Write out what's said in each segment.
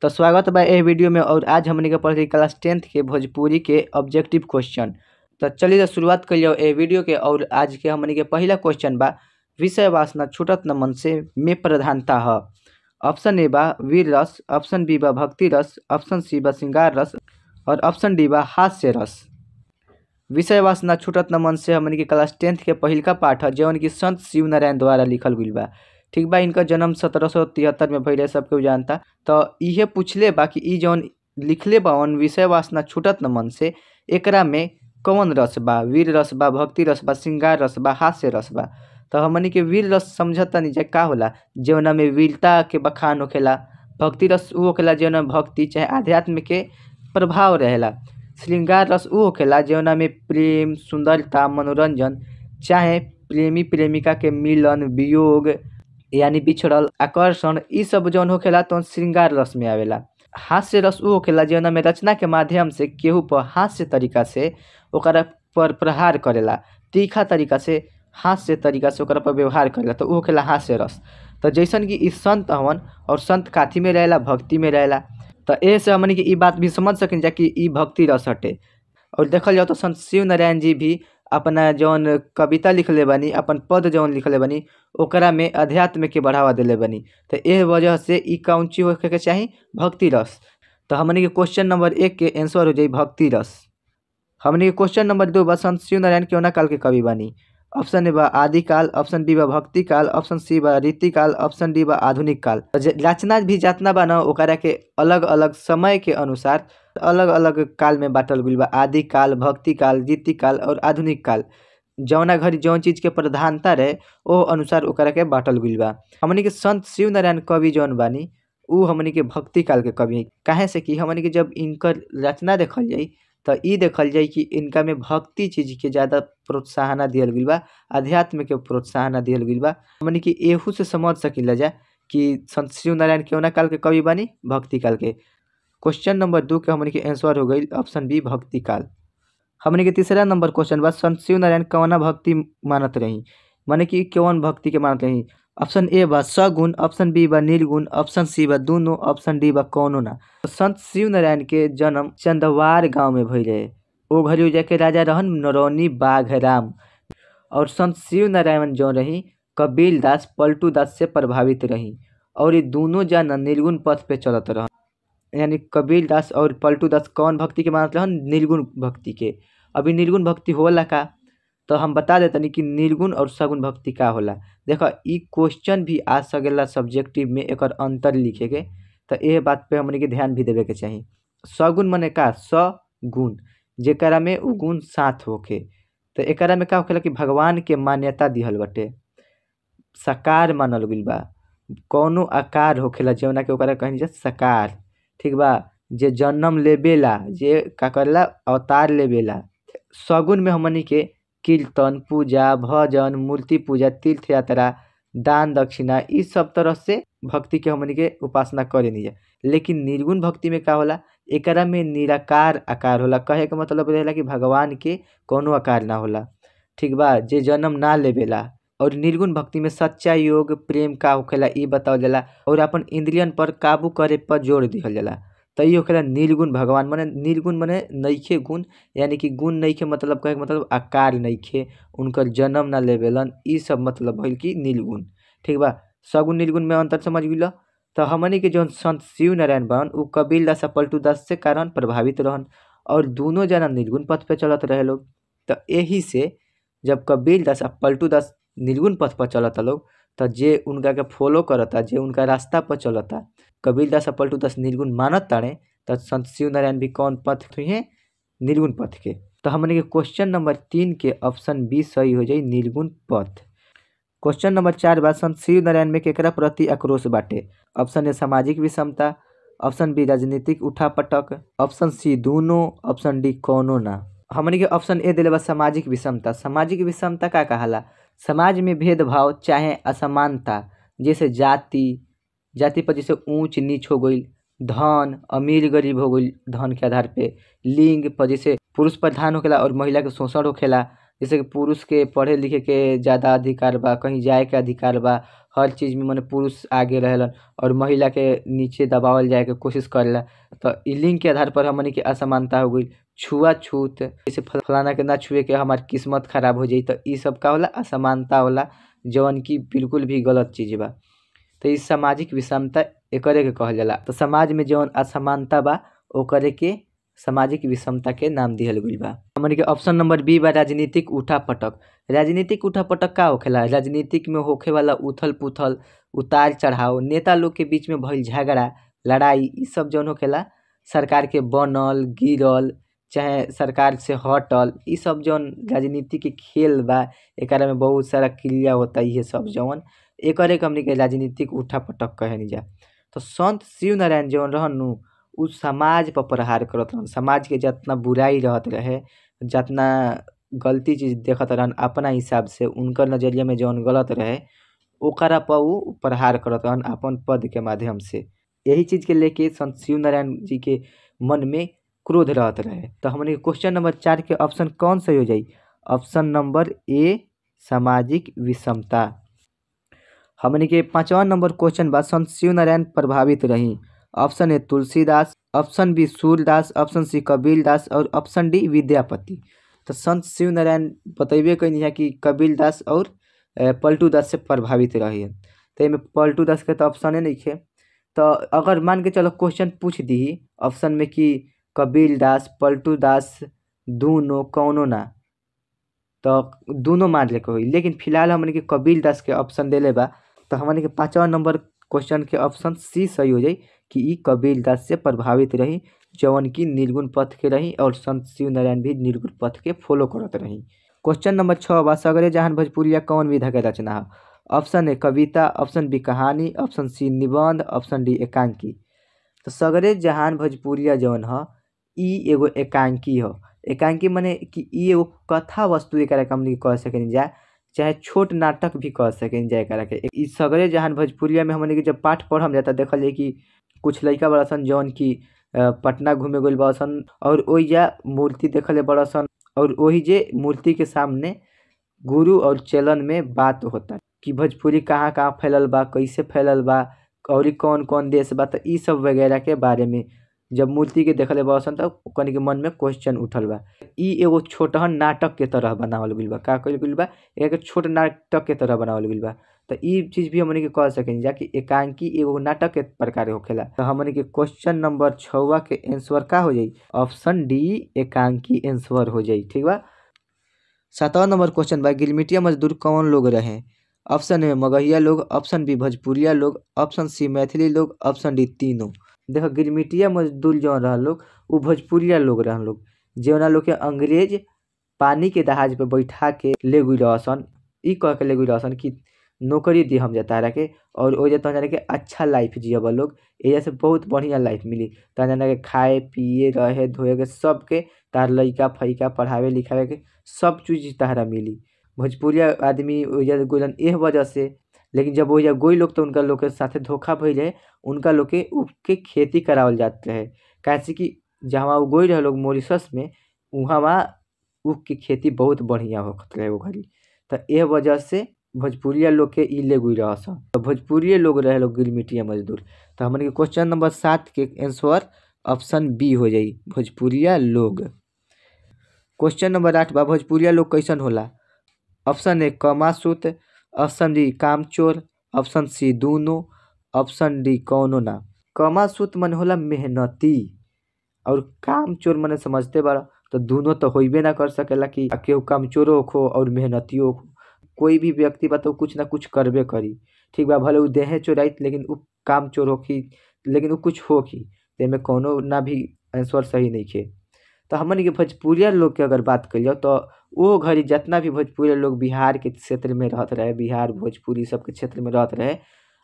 तो स्वागत बा एह वीडियो में। और आज हमनी के पढ़ी क्लास 10th के भोजपुरी के ऑब्जेक्टिव क्वेश्चन। तो चलिए शुरुआत कर लियो ए वीडियो के। और आज के हमनी के पहला क्वेश्चन बा, विषय वासना छूटत न मन से में प्रधानता है। ऑप्शन ए बा वीर रस, ऑप्शन बी बा भक्ति रस, ऑप्शन सी बा श्रृंगार रस और ऑप्शन डी बा हास्य रस। विषय वासना छूटत न मन से हमनी के क्लास 10th के पहिलका पाठ है, जौन कि संत शिव नारायण द्वारा लिखल गइल बा। ठीक बा, इनका जन्म 1773 में भइल, सबके जानता। तो इहे पूछले बा कि ई जौन लिखले बा उन विषय वासना छूटत न मन से, एकरा में कौन रस बा? वीर रस बा, भक्ति रस बा, श्रृंगार रस बा, हास्य रस बा। तो हमनी के वीर रस समझतनी जे का होला, जौना में वीरता के बखान होखेला। भक्ति रस उ होखेला जौना में भक्ति चाहे आध्यात्म के प्रभाव रहेला। श्रृंगार रस उ होखेला जौना में प्रेम, सुंदरता, मनोरंजन चाहे प्रेमी प्रेमिका के मिलन वियोग यानी बिछड़ल आकर्षण, इ सब जौन होखेला तौन श्रृंगार रस में आवेला। हास्य रस उ होखेला जौना में रचना के माध्यम से केहू पर हास्य तरीका से ओकरा पर प्रहार करेला, तीखा तरीका से हास्य तरीका से ओकरा पर व्यवहार करेला, तो उ होखेला हास्य रस। तो जैसन कि इ संत हवन और संत काथी में रहेला, भक्ति में रहेला। तो एह से हमनी के इ बात भी समझ सकिन जा कि इ भक्ति रस हटे। और देखल जाओ तो संत शिव नारायण जी भी अपना जौन कविता लिखले बानी, अपन पद जौन लिखले बानी, ओकरा में अध्यात्म के बढ़ावा देले बानी। तो एह वजह से इ कौन चीज होखे के चाही? भक्ति रस। तो हमनी के क्वेश्चन नंबर 1 के आंसर हो जाई भक्ति रस। हमनी के क्वेश्चन नंबर 2 बा, संत शिव नारायण कौना काल के कवि बानी? ऑप्शन ए बा आदिकाल, ऑप्शन बी बा भक्ति काल, ऑप्शन सी बा रीतिकाल, ऑप्शन डी बा आधुनिक काल। रचना भी जितना बा ना ओकरा के अलग अलग समय के अनुसार अलग अलग काल में बांटल गइल बा। आदिकाल, भक्ति काल, रीतिकाल और आधुनिक काल। जौना घड़ी जौन चीज के प्रधानता रहे ओ अनुसार ओकरा के बांटल गइल बा। हमनी के संत शिव नारायण कवि जौन बानी उ हमनी के भक्ति काल के कवि। काहे से कि हमनी के जब इनकर रचना देखल जाई तो इ देखल जाई कि इनका में भक्ति चीज के ज़्यादा प्रोत्साहन दियल गइल बा, अध्यात्म के प्रोत्साहन दियल गइल बा। हमनी के एहू से समझ सकिला जा कि संत शिव नारायण कौना काल के कवि बानी? भक्ति काल के। क्वेश्चन नंबर 2 के हमनी के आंसर हो गई ऑप्शन बी भक्ति काल। हमनी के तीसरा नंबर क्वेश्चन बा, संत शिव नारायण कौना भक्ति मानत रही, माने कि कौन भक्ति के मानत रही? ऑप्शन ए बा सगुण, ऑप्शन बी बा निर्गुण, ऑप्शन सी बा दोनों, ऑप्शन डी बा कौनो ना। संत शिव नारायण के जन्म चंदवार गांव में भइल रहे। ओ घड़ी जाके राजा रहन नरौनी बाघराम। और संत शिव नारायण जो रही कबीर दास पलटू दास से प्रभावित रही और ये दोनों जना निर्गुण पथ पे चलत रहन। यानी कबीर दास और पलटू दास कौन भक्ति के मानत रहन? निर्गुण भक्ति के। अभी निर्गुण भक्ति होला का, तो हम बता देतनी कि निर्गुण और सगुण भक्ति का होला। देखो इ क्वेश्चन भी आ सकेला सब्जेक्टिव में, एकर अंतर लिखे के, तो एह बात पे हमनी के ध्यान भी देवे के चाही। सगुण मने का? सगुण जेकरा में उ गुण साथ होखे। तो एकरा में का होखेला कि भगवान के मान्यता दिहल बटे, साकार मानल गइल बा, कौनो आकार होखेला जौना के ओकरा कहल जा साकार। ठीक बा, जे जन्म लेबेला, जे का करेला अवतार लेबेला। सगुण में हमनी के कीर्तन, पूजा, भजन, मूर्ति पूजा, तीर्थ यात्रा, दान दक्षिणा, इ सब तरह से भक्ति के हमनी के उपासना करेनी जा। लेकिन निर्गुण भक्ति में का होला? एकरा में निराकार आकार होला। कहे के मतलब रहेला कि भगवान के कोनो आकार ना होला। ठीक बा, जे जन्म ना लेबेला। और निर्गुण भक्ति में सच्चा योग प्रेम का होखेला इ बतावल जाला और अपन इंद्रियन पर काबू करे पर जोर दिहल जाला। तो इ होखेला निर्गुण भगवान। मने निर्गुण मने नइखे गुण, यानी कि गुण नइखे मतलब कहे के मतलब आकार नइखे, उनकर जन्म ना लेवेलन, इ सब मतलब भइल कि निर्गुण। ठीक बा, सगुण निर्गुण में अंतर समझ गइल। तो हमनी के जौन संत शिव नारायण बन उ कबीर दास आ पलटू दास से कारण प्रभावित रहन और दोनों जना निर्गुण पथ पे चलत रहे लोग। तो एही से जब कबीर दास आ पलटू दास निर्गुण पथ पर चलता लोग, तो जे उनका के फॉलो करता, जे उनका रास्ता पर चलता, कबीर दास आ पलटू दास निर्गुण मानत ताड़े, तो संत शिव नारायण भी कौन पथ हुई? निर्गुण पथ के। तो हमनी के क्वेश्चन नंबर 3 के ऑप्शन बी सही हो जाई, निर्गुण पथ। क्वेश्चन नंबर 4 बा, संत शिव नारायण में केकरा प्रति आक्रोश बाटे? ऑप्शन ए सामाजिक विषमता, ऑप्शन बी राजनीतिक उठापटक, ऑप्शन सी दोनों, ऑप्शन डी कौनो ना। हमनी के ऑप्शन ए दिले बा सामाजिक विषमता। सामाजिक विषमता का कहाला? समाज में भेदभाव चाहे असमानता, जैसे जाति, जाति पर जैसे ऊंच नीच हो गई, धन अमीर गरीब हो गई धन के आधार पे, लिंग पर जैसे पुरुष प्रधान होखेला और महिला के शोषण होखेला, जैसे कि पुरुष के पढ़े लिखे के ज़्यादा अधिकार बा, कहीं जाए के अधिकार बा, हर चीज़ में मने पुरुष आगे रहेलन और महिला के नीचे दबावल जाए के कोशिश करेला। तो इ लिंग के आधार पर हमनी के असमानता हो गइल। छुआछूत, जैसे फलाना के ना छुए के हमार किस्मत खराब हो जाई, तो इ सब का होला असमानता होला, जवन की बिल्कुल भी गलत चीज़ बा। तो इ सामाजिक विषमता एकरे के कहल जाला। तो समाज में जवन असमानता बा ओकरे के सामाजिक विषमता के नाम दिहल गइल बा। हमनी के ऑप्शन नंबर बी बा राजनीतिक उठापटक। राजनीतिक उठापटक का होखेला? राजनीतिक में होखे वाला उथल पुथल, उतार चढ़ाव, नेता लोग के बीच में भइल झगड़ा लड़ाई, इ सब जौन होखेला सरकार के बनल गिरल चाहे सरकार से हटल, इ सब जौन राजनीति के खेल बा एकरा में बहुत सारा क्रिया होता। इहे सब जौन एकरे के हमनी के राजनीतिक उठापटक कहेनी जा। तो संत शिव नारायण जौन रहन नु उ समाज पर प्रहार करत रहन। समाज के जितना बुराई रहत रहे, जितना गलती चीज़ देखत रहन अपना हिसाब से उनकर नजरिया में जौन गलत रहे ओकरा पर उ प्रहार करत रहन अपन पद के माध्यम से। यही चीज़ के लेके संत शिव नारायण जी के मन में क्रोध रहत रहे। तो हमनी के क्वेश्चन नंबर 4 के ऑप्शन कौन सही हो जाई? ऑप्शन नंबर ए सामाजिक विषमता। हमनी के 5वां नंबर क्वेश्चन बा संत शिव नारायण प्रभावित रही। Option A Tulsidas, option B Surdas, option C Kabirdas और ऑप्शन डी विद्यापति। तो संत शिव नारायण बतेबे कैनी है कि कबीरदास और पलटू दास से प्रभावित रही। तो एमे पलटू दास के तो ऑप्शने नहीं खे। तो अगर मान के चलो क्वेश्चन पूछ दी ऑप्शन में कि कबीरदास पलटू दास दोनों कौनो ना, तो दोनों मान ले के होई, लेकिन फिलहाल हमन के कबीरदास के ऑप्शन देले बा। तो हमन के 5वां नंबर क्वेश्चन के ऑप्शन सी सही हो जाई कि इ कबीरदास से प्रभावित रही, जवन की निर्गुण पथ के रही और संत शिव नारायण भी निर्गुण पथ के फॉलो करत रही। क्वेश्चन नंबर 6 बा सगरे जहान भोजपुरिया कौन विधा के रचना है? ऑप्शन ए कविता, ऑप्शन बी कहानी, ऑप्शन सी निबंध, ऑप्शन डी एकांकी। तो सगरे जहान भोजपुरिया जवन ह इ एगो एकांकी ह। एकांकी मने कि इ एगो कथा वस्तु एकरा के हमनी कह सकेनी जा, चाहे छोट नाटक भी कह सकेनी जा एकरा के। इ सगरे जहान भोजपुरिया में हमनी के जब पाठ पढ़म जाता देखल जाई कि कुछ लड़का बड़ा सन जौन की पटना घूमे गइल बड़ा सन और ओइजा मूर्ति देखले बड़ा सन और ओही जे मूर्ति के सामने गुरु और चेलन में बात होता कि भोजपुरी कहाँ कहाँ फैलल बा, कैसे फैलल बा और कौन कौन देश बा। तो इ सब वगैरह के बारे में जब मूर्ति के देखले बड़ा सन तब ओकनी के मन में क्वेश्चन उठल बा। इ एगो छोटहन नाटक के तरह बनावल गइल बा। का कइल गइल बा? एक छोट नाटक के तरह बनावल गइल बा। तो इ चीज़ भी हमनी के कह सकेनी जा कि एकांकी एगो नाटक के प्रकार होखेला। तो हमनी के क्वेश्चन नंबर 6 के आंसर का हो जाई? ऑप्शन डी एकांकी आंसर हो जाई। ठीक बा। 7वां नंबर क्वेश्चन बा गिरमिटिया मजदूर कौन लोग रहे? ऑप्शन ए मगहिया लोग, ऑप्शन बी भोजपुरिया लोग, ऑप्शन सी मैथिली लोग, ऑप्शन डी तीनों। देखो गिरमिटिया मजदूर जौन रहल लोग उ भोजपुरिया लोग रहन लोग, जौना लोग के अंग्रेज पानी के जहाज पे बैठा के ले गइल रहसन, इ कह के ले गइल रहसन कि नौकरी दी हम जा तारा के और ओइजा तोहरा के अच्छा लाइफ जियब लोग, एजा से बहुत बढ़िया लाइफ मिली, तोहरा के खाए पिए रहे धोए के सबके तार लइका फइका पढ़ावे लिखावे के सब चीज़ तहरा मिली। भोजपुरिया आदमी ओइजा गइलन एह वजह से, लेकिन जब ओइजा गइल लोग तो उनका लोग के साथे धोखा भइल रहे, उनका लोग के ऊख के खेती करावल जात रहे। काहे कि जहाँ उ गइल रहे लोग मॉरिशस में उहाँ ऊख के खेती बहुत बढ़िया होखत रहे ओ घड़ी। तो एह वजह से भोजपुरिया लोग के इ ले गइल रहसन। तो भोजपुरिये लोग रहे लोग गिरमिटिया मजदूर। तो हमन के क्वेश्चन नंबर 7 के आंसर ऑप्शन बी हो जाई भोजपुरिया लोग। क्वेश्चन नंबर 8 बा भोजपुरिया लोग कैसन होला? ऑप्शन ए कमासुत, ऑप्शन डी कामचोर, ऑप्शन सी दोनों, ऑप्शन डी कौनो ना। कमासुत मन होला मेहनती और कामचोर मने समझते बाड़ा, तो दोनों तो होइबे ना कर सकेला कि केहू कामचोरो होखो और मेहनतियो होखो। कोई भी व्यक्ति बा तो कुछ ना कुछ करबे करी। ठीक बा, भले उ देहे चोराई लेकिन उ कामचोर होखी, लेकिन उ कुछ होखी, एमे कौनो ना भी आंसर सही नइखे। तो हमन के भोजपुरिया लोग के अगर बात कइल जाओ तो वो घड़ी जितना भी भोजपुरिया लोग बिहार के क्षेत्र में रहत रहे, बिहार भोजपुरी सब के क्षेत्र में रहत रहे,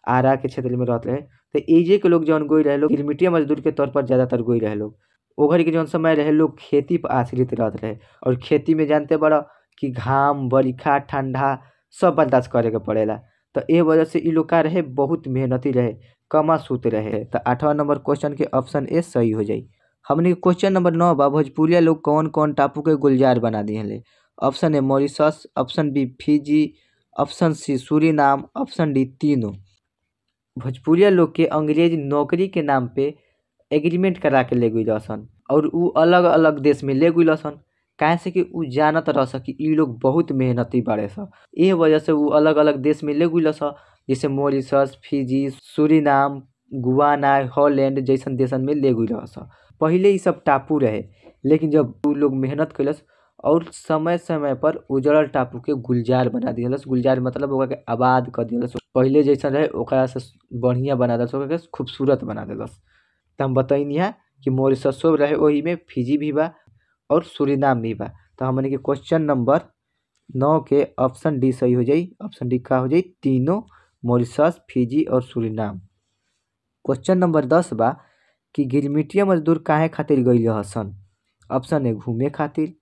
आरा के क्षेत्र में रहत रहे, तो एजे के लोग जौन गइल रहे लोग गिरमिटिया मजदूर के तौर पर ज़्यादातर गइल रहे लोग। ओ घड़ी के जौन समय रहे लोग खेती पर आश्रित रहत रहे और खेती में जानते बड़ा कि घाम बरखा ठंडा सब बर्दाश्त करे के पड़ेला। तो एह वजह से इ लोग का रहे बहुत मेहनती रहे, कमासुत रहे। तो 8वां नंबर क्वेश्चन के ऑप्शन ए सही हो जाई। हमनी के क्वेश्चन नंबर 9 बा भोजपुरिया लोग कौन कौन टापू के गुलजार बना दिहले? Option A Mauritius, option B Fiji, Option C Suriname, option D तीनों। भोजपुरिया लोग के अंग्रेज नौकरी के नाम पे एग्रीमेंट करा के ले गइल सन और उ अलग अलग देश में ले गइल सन, काहे से कि उ जानत रहस कि इ लोग बहुत मेहनती बाड़े सन। एह वजह से उ अलग अलग देश में ले गइल सन, जैसे Mauritius, Fiji, Suriname, Guyana, Holland जैसन देशन में ले गइल रहस। पहिले इ सब टापू रहे, लेकिन जब उ लोग मेहनत कैलस और समय समय पर उजड़ल टापू के गुलजार बना दिहलस। गुलजार मतलब ओकरा के आबाद कर दिहलस, पहिले जैसन रहे ओकरा से बढ़िया बना देलस, ओकरा के खूबसूरत बना देलस। त हम बतैनी है कि मॉरिशसो रहे ओही में, फिजी भी बा और सूरीनाम भी बा। तो हमनी के क्वेश्चन नंबर 9 के ऑप्शन डी सही हो जाई। ऑप्शन डी का हो जाई? तीनों, मॉरिशस, फिजी और सूरीनाम। क्वेश्चन नंबर 10 बा कि गिरमिटिया मजदूर काहे खातिर गइल रहसन? ऑप्शन ए घूमे खातिर,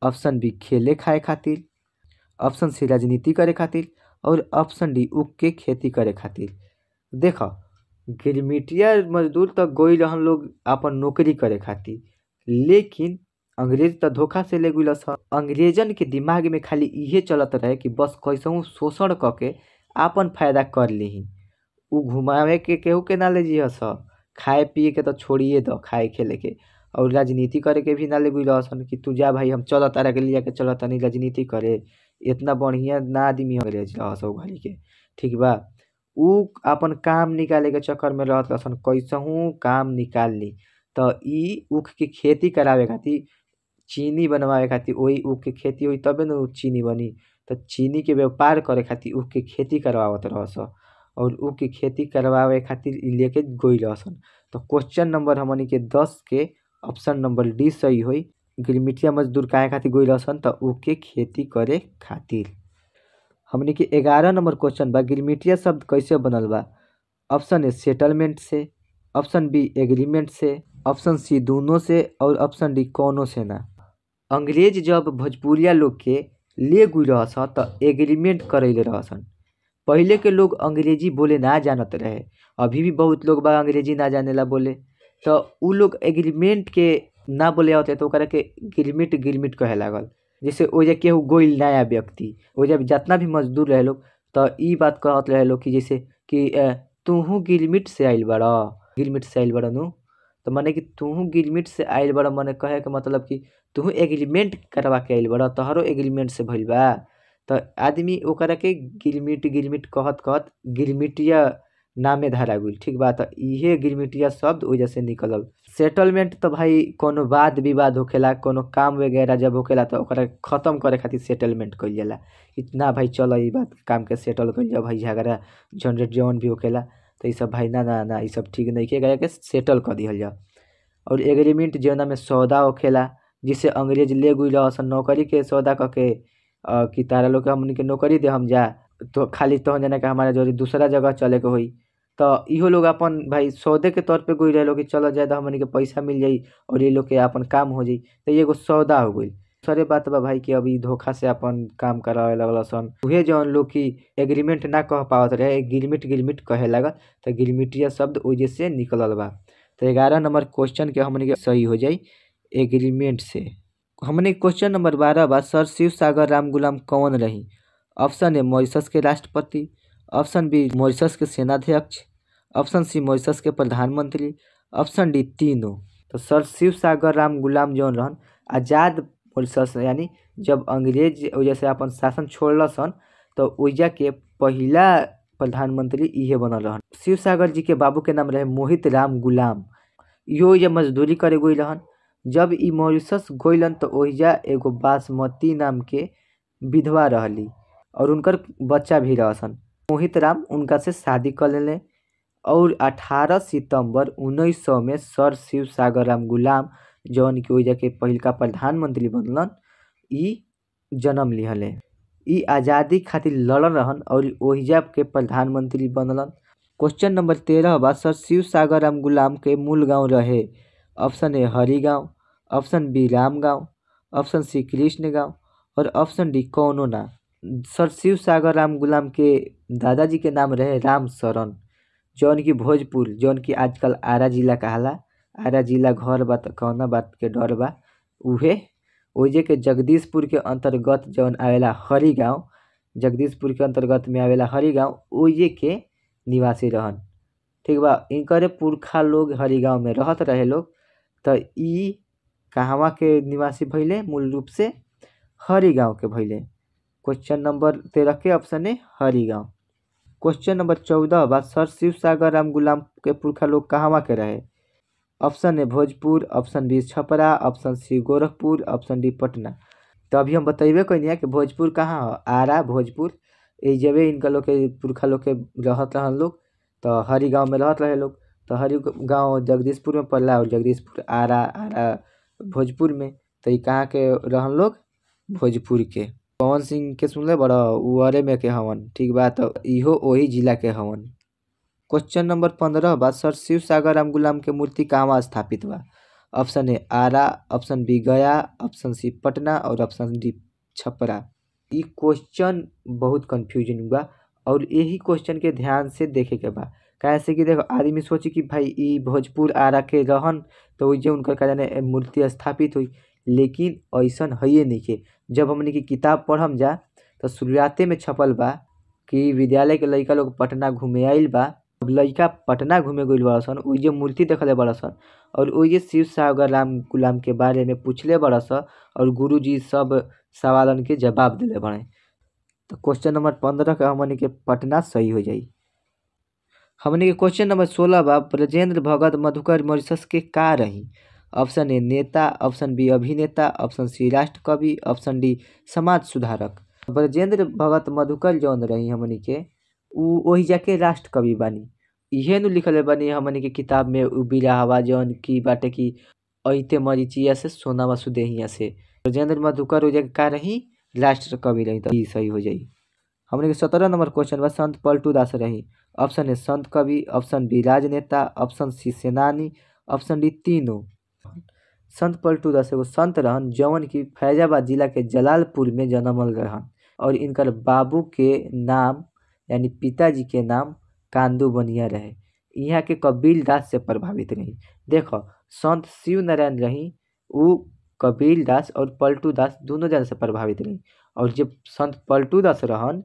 ऑप्शन बी खेले खाए खातिर, ऑप्शन सी राजनीति करे खातिर और ऑप्शन डी ऊख के खेती करे खातिर। देख, गिरमिटिया मजदूर तो गइल रहन लोग अपन नौकरी करे खातिर, लेकिन अंग्रेज तो धोखा से ले गइल सन। अंग्रेजन के दिमाग में खाली इहे चलत रहे कि बस कैसहू शोषण क के आपन फायदा कर लिही। उ घुमावे के केहू के ना ले जिहस, खाए पिए के तो छोड़िए दो, खाए खेले के और राजनीति करे के भी ना ले गइल रहसन कि तू जा भाई हम चलत तारा के लिया के चलत तनी राजनीति करे। इतना बढ़िया ना आदमी अंग्रेज रहस उ घड़ी के, ठीक बा। उ अपन काम निकाले के चक्कर में रहत रहसन, कैसहू काम निकाल ली। तो इ ऊख के खेती करावे खातिर, चीनी बनवावे खातिर, वही ऊख के खेती होई तबे न उ चीनी बनी। तो चीनी के व्यापार करे खातिर ऊख के खेती करवावत रहस और ऊख के खेती करवावे खातिर इ लेके गइल रहसन। तो क्वेश्चन नंबर हमनी के 10 के ऑप्शन नंबर डी सही होई। गिरमिटिया मजदूर काहे खातिर गइल रहसन? तो ऊख के खेती करे खातिर। हमनी के 11 नंबर क्वेश्चन बा, गिरमिटिया शब्द कैसे बनल बा? ऑप्शन ए सेटलमेंट से, ऑप्शन बी एग्रीमेंट से, ऑप्शन सी दोनों से और ऑप्शन डी कोनो से ना। अंग्रेज जब भोजपुरिया लोग के ले गइल रहसन त एग्रीमेंट करैले रहसन। पहिले के लोग अंग्रेजी बोले ना जानत रहे, अभी भी बहुत लोग बा अंग्रेजी ना जानेला बोले, तो उ लोग एग्रीमेंट के ना बोले आवत तो ओकरा के गिरमिट गिरमिट कहे लागल। जैसे ओइजा केहू गइल नया व्यक्ति, ओइजा जितना भी मजदूर रहे लोग तो इ बात कहत रहे लोग कि जैसे कि तुहू गिरमिट से आइल बाड़, गिरमिट से आइल बाड़ नु, तो माने कि तुहू गिरमिट से आइल बाड़, माने कहे के मतलब कि तुहू एग्रीमेंट करवा के आइल बाड़, तोहरो एग्रीमेंट से भइल बा। तो आदमी ओकरा के गिरमिट गिरमिट कहत कहत गिरमिटिया नामे धरा गइल, ठीक बा। तो इहे गिरमिटिया शब्द ओइजा से निकलल। सेटलमेंट तो भाई कोनो वाद विवाद होखेला, कोनो काम वगैरह जब होखेला तो ओकरा खत्म करे खातिर सेटलमेंट कइल जाला। इतना भाई चल ई बात काम के सेटल कइल जाओ भाई, झगड़ा झंझट जौन भी होखेला तो ई सब भाई ना ना ना ई सब ठीक नइखे, एकरा के सेटल कर दिहल जाओ। और एग्रीमेंट जौना में सौदा होखेला, जिसे अंग्रेज ले गइल रहसन नौकरी के सौदा क के कि तारा लोग के हमनी के नौकरी दे हम जा, तो खाली तहन जना के हमारा जरी दूसरा जगह चले के होई। तो इहो लोग अपन भाई सौदे के तौर पे गइल रहे लोग कि चल जाए तो हमनी के पैसा मिल जाई और ये लोग के अपन काम हो जाई, तो एगो सौदा हो गइल। सारे बात बा भाई कि अभी धोखा से अपन काम करावे लगल सन। उहे जौन लोग की एग्रीमेंट ना कह पावत रहे गिरमिट गिरमिट कहे लागल, तो गिरमिटिया शब्द ओइजे से निकलल बा। तो 11 नंबर क्वेश्चन के हमनी के सही हो जाई एग्रीमेंट से। हमने क्वेश्चन नंबर 12 बा, सर शिव सागर राम गुलाम कौन रही? ऑप्शन ए मॉरिशस के राष्ट्रपति, ऑप्शन बी मॉरिशस के सेनाध्यक्ष, ऑप्शन सी मॉरिशस के प्रधानमंत्री, ऑप्शन डी तीनों। तो सर शिव सागर राम गुलाम जौन रहन आज़ाद मॉरिशस, यानी जब अंग्रेज ओइजा से अपन शासन छोड़ल सन तो ओइजा के पहिला प्रधानमंत्री इहे बनल रहन। शिव सागर जी के बाबू के नाम रहे मोहित राम गुलाम। इहो ओइजा मजदूरी करे गइल रहन। जब इ मॉरिशस गइलन तो ओइजा एगो बासमती नाम के विधवा रहली और उनकर बच्चा भी रहसन। मोहित राम उनका से शादी कर लेले और 18 सितंबर 1900 में सर शिव सागर राम गुलाम जौन कि ओइजा के पहिलका प्रधानमंत्री बनलन इ जन्म लिहले। इ आज़ादी खातिर लड़ल रहन और ओहिजा के प्रधानमंत्री बनलन। क्वेश्चन नंबर 13 बा, सर शिव सागर राम गुलाम के मूल गांव रहे? Option A Harigaon, option B Ramgaon, option C Krishna गांव और ऑप्शन डी कौनो ना। सर शिव सागर राम गुलाम के दादाजी के नाम रहे राम शरण, जौन की भोजपुर, जौन की आजकल आरा जिला कहाला, आरा जिला घर बा त कौना बात के डर बा, उहे ओइजे के जगदीशपुर के अंतर्गत जौन आवेला हरी गाँव जगदीशपुर के अंतर्गत में आवेला हरिगांव, ओइजे के निवासी रहन। ठीक बा, इनकरे पुरखा लोग हरिगांव में रहत रहे लोग। तो ई कहवा के निवासी भइले? मूल रूप से हरिगांव के भइले। क्वेश्चन नंबर 13 के option A Harigaon. Question number 14 बा सर शिव सागर राम गुलाम के पुरखा लोग कहवा के रहे? Option A Bhojpur, option B Chhapra, option C Gorakhpur, option D Patna. तो अभी हम बतेबे कइनी कि भोजपुर कहाँ ह, आरा भोजपुर एजबे इनका लोग के पुरखा लोग के रहत रहन लोग। तो हरिगांव में रहत रहे लोग। तो हरिगांव जगदीशपुर में पड़ला और जगदीशपुर आरा, आरा भोजपुर में। तो ई कहाँ के रहन लोग? भोजपुर के। पवन सिंह के सुनले बड़ा, उ अरे में के हवन। ठीक बा, तो इहो वही जिला के हवन। क्वेश्चन नंबर 15 बा सर शिव सागर राम गुलाम के मूर्ति कहवा स्थापित बा? Option A Ara, option B Gaya, option C Patna और ऑप्शन डी छपरा। ई क्वेश्चन बहुत कंफ्यूजन बा और यही क्वेश्चन के ध्यान से देखे के बा। काहे से कि देखो आदमी सोची कि भाई ई भोजपुर आरा के रहन तो वही उनकर का जाने मूर्ति स्थापित हुई, लेकिन ऐसन है नहीं के। जब हमने की किताब पढ़म जा तो शुरुआते में छपल बा कि विद्यालय के लड़का लोग पटना घूमे आइल बा। अब लड़का पटना घूमे गइल बड़ा सन, ओइजे मूर्ति देखले बड़ा सन और ओइजे शिव सागर राम गुलाम के बारे में पूछले बड़ा सन और गुरुजी सब सवालन के जवाब दिले बड़े। तो क्वेश्चन नंबर 15 के हमने के पटना सही हो जाई। हमने के क्वेश्चन नंबर 16 बा ब्रजेंद्र भगत मधुकर मॉरिशस के का रही? ऑप्शन ए नेता, ऑप्शन बी अभिनेता, ऑप्शन सी राष्ट्रकवि, ऑप्शन डी समाज सुधारक। ब्रजेंद्र भगत मधुकर जौन रही हमनी के उ वही जाके राष्ट्रकवि बानी। इहे नु लिखले बानी हमनी के किताब में उ बिरहवा जौन की बाटे कि ऐते मरीचिया से सोनावा सुदेहिया से। ब्रजेंद्र मधुकर हो जाके का रही? राष्ट्रकवि रही। तो ई सही हो जाई। हमनी के 17 नंबर क्वेश्चन बा संत पलटू दास रही। ऑप्शन ए संत कवि, ऑप्शन बी राजनेता, ऑप्शन सी सेनानी, ऑप्शन डी तीनों। संत पलटू दास एगो संत रहन जौन की फैजाबाद जिला के जलालपुर में जन्मल रहन और इनकर बाबू के नाम यानी पिताजी के नाम कांदू बनिया रहे। यहाँ के कबीर दास से प्रभावित रही। देखो संत शिव नारायण रही उ कबीर दास और पलटू दास दोनों जन से प्रभावित रही और जब संत पलटू दास रहन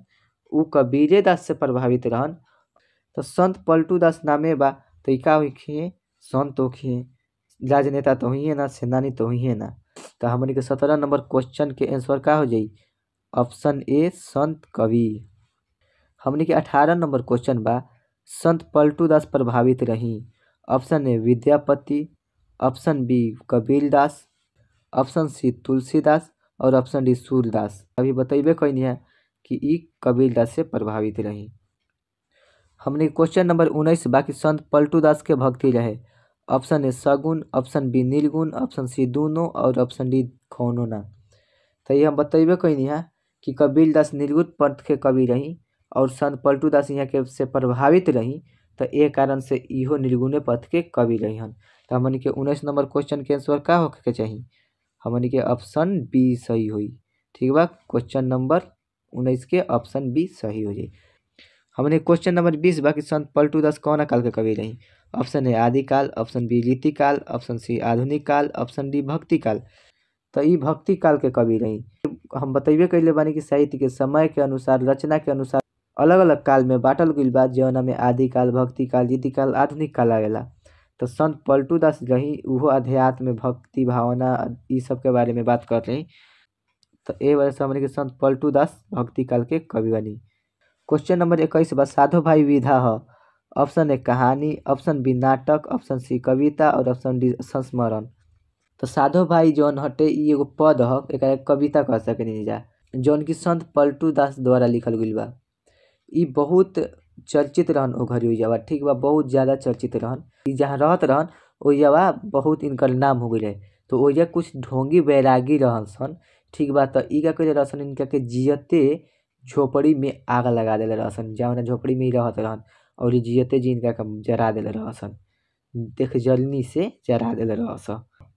उ कबीरे दास से प्रभावित रहन। तो संत पलटू दास नामे बा तो का होखिए? संत होखिए, राजनेता तो हुई है ना, सेनानी तो हुई है ना। तो हमनी के 17 नंबर क्वेश्चन के आंसर का हो जाई? ऑप्शन ए संत कवि। हमनी के 18 नंबर क्वेश्चन बा संत पलटू दास प्रभावित रही। Option A Vidyapati, option B Kabir Das, option C Tulsidas और ऑप्शन डी सूरदास। अभी बतेबे कइनी है कि ई कबीर दास से प्रभावित रही। हमने क्वेश्चन नंबर 19 बा कि संत पलटू दास के भक्ति रहे। ऑप्शन ए सगुण, ऑप्शन बी निर्गुण, ऑप्शन सी दोनों और ऑप्शन डी कौनो ना। तो ये हम बतेबे कइनी है कि कबीर दास निर्गुण पंथ के कवि रही और संत पलटू दास यहाँ के से प्रभावित रही, तो ये कारण से इहो निर्गुणे पथ के कवि रही हन। तो हमन के 19 नंबर क्वेश्चन के आंसर का होके के चाही? हमन के ऑप्शन बी सही होई। ठीक बा, क्वेश्चन नंबर 19 के ऑप्शन बी सही हो जाई। हमने क्वेश्चन नंबर 20 बा कि संत पलटू दास कौन काल के कवि रही? ऑप्शन ए आदिकाल, ऑप्शन बी रीतिकाल, ऑप्शन सी आधुनिक काल, ऑप्शन डी भक्ति काल। तो ई भक्ति काल के कवि रही। हम बतेबे कइले बानी कि साहित्य के समय के अनुसार, रचना के अनुसार अलग अलग काल में बांटल गइल बा, जौना में आदिकाल, भक्ति काल, रीतिकाल, आधुनिक काल आवेला। तो संत पलटू दास रही उहो अध्यात्म, भक्ति भावना ई सब के बारे में बात कर रही। तो ए वजह से हमने के संत पलटू दास भक्ति काल के कवि बनी। क्वेश्चन नंबर 21 बा साधो भाई विधा ह। ऑप्शन ए कहानी, ऑप्शन बी नाटक, ऑप्शन सी कविता और ऑप्शन डी संस्मरण। तो साधो भाई जौन हटे ई एगो पद ह, एकरा कविता कह सकनी जा, जौन की संत पलटू दास द्वारा लिखल गइल बा। ई बहुत चर्चित रहन ओ घड़ी ओइजावा। ठीक बा, बहुत ज़्यादा चर्चित रहन। ई जहाँ रहत रहन ओइजावा बहुत इनकर नाम हो गइल रहे। तो ओइजा कुछ ढोंगी बैरागी रहन सन। ठीक बा, तो ई का कइले रहसन, इनका के जियते झोपड़ी में आग लगा देले रहसन, जौना झोपड़ी में रहत रहन और जियते जी इनका के जरा देले रहसन, देख जलनी से जरा देले रहस।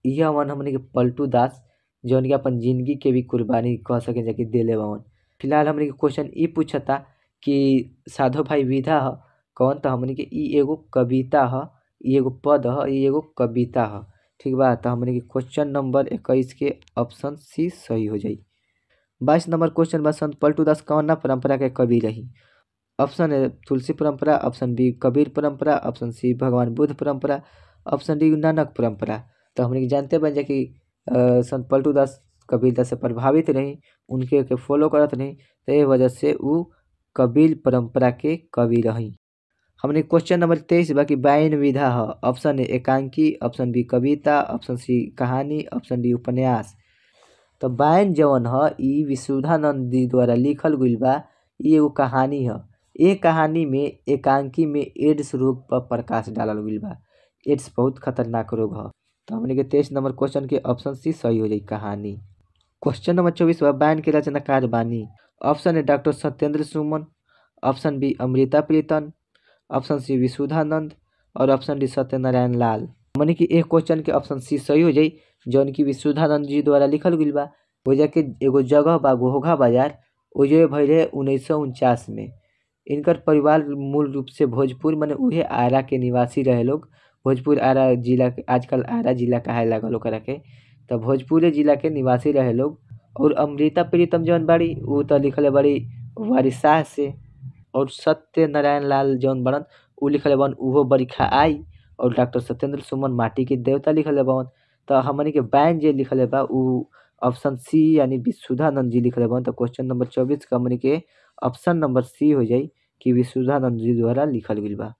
इहे हवन हमनी के पलटू दास जौन की अपन जिंदगी के भी कुर्बानी कह सके जाकि देले बावन। फिलहाल हमनी के क्वेश्चन ई पूछता कि साधो भाई विधा ह कौन? तो हमनी के ई एगो कविता ह, ई एगो पद ह, ई एगो कविता ह। ठीक बा, तो हमनी के क्वेश्चन नंबर 21 के ऑप्शन सी सही हो जाई। 22 नंबर क्वेश्चन बा संत पलटू दास कौना परंपरा के कवि रही? ऑप्शन ए तुलसी परंपरा, ऑप्शन बी कबीर परंपरा, ऑप्शन सी भगवान बुद्ध परंपरा, ऑप्शन डी नानक परंपरा। तो हमनी के जानते बन जा कि संत पलटू दास कबीर दास से प्रभावित रही, उनके के फॉलो करत रही, तो ये वजह से उ कबीर परंपरा के कवि रही। हमने क्वेश्चन नंबर 23 बा कि बाइन विधा ह। ऑप्शन ए एकांकी, ऑप्शन बी कविता, ऑप्शन सी कहानी, ऑप्शन डी उपन्यास। तो बाइन जवन ह ई विशुद्धानंद जी द्वारा लिखल गइल बा, ई एगो कहानी ह। ए कहानी में एकांकी में एड्स रोग पर प्रकाश डालल गइल बा। एड्स बहुत खतरनाक रोग ह। तो हमने के 23 नंबर क्वेश्चन के ऑप्शन सी सही हो जाई कहानी। क्वेश्चन नंबर 24 बा बाइन के रचनाकार बानी। Option A doctor Satyendra Suman, option B Amrita Pritam, option C Vishuddhanand और ऑप्शन डी सत्यनारायण लाल। मने कि एक क्वेश्चन के ऑप्शन सी सही हो जाई जौन की विशुद्धानंद जी द्वारा लिखल गइल बा। ओइजा के एगो जगह बा घोघा बाजार, ओइजे भइल रहे 1949 में। इनकर परिवार मूल रूप से भोजपुर माने उहे आरा के निवासी रहे लोग। भोजपुर आरा जिला, आजकल आरा जिला कहे लागल ओकरा के, तो भोजपुरे जिला के निवासी रहे लोग। और अमृता प्रीतम जौन बाड़ी उ तो लिखले बाड़ी वारिसाह से, और सत्यनारायण लाल जौन बड़न उ लिखले बन उहो बरिखा आई, और डॉक्टर सत्येंद्र सुमन माटी के देवता लिखले बन। तो हमनी के बैन जे लिखले बा उ ऑप्शन सी यानी विशुद्धानंद जी लिखले बन। तो क्वेश्चन नंबर 24 का हमनी के ऑप्शन नंबर सी हो जाई कि विशुद्धानंद जी द्वारा लिखल गइल बा।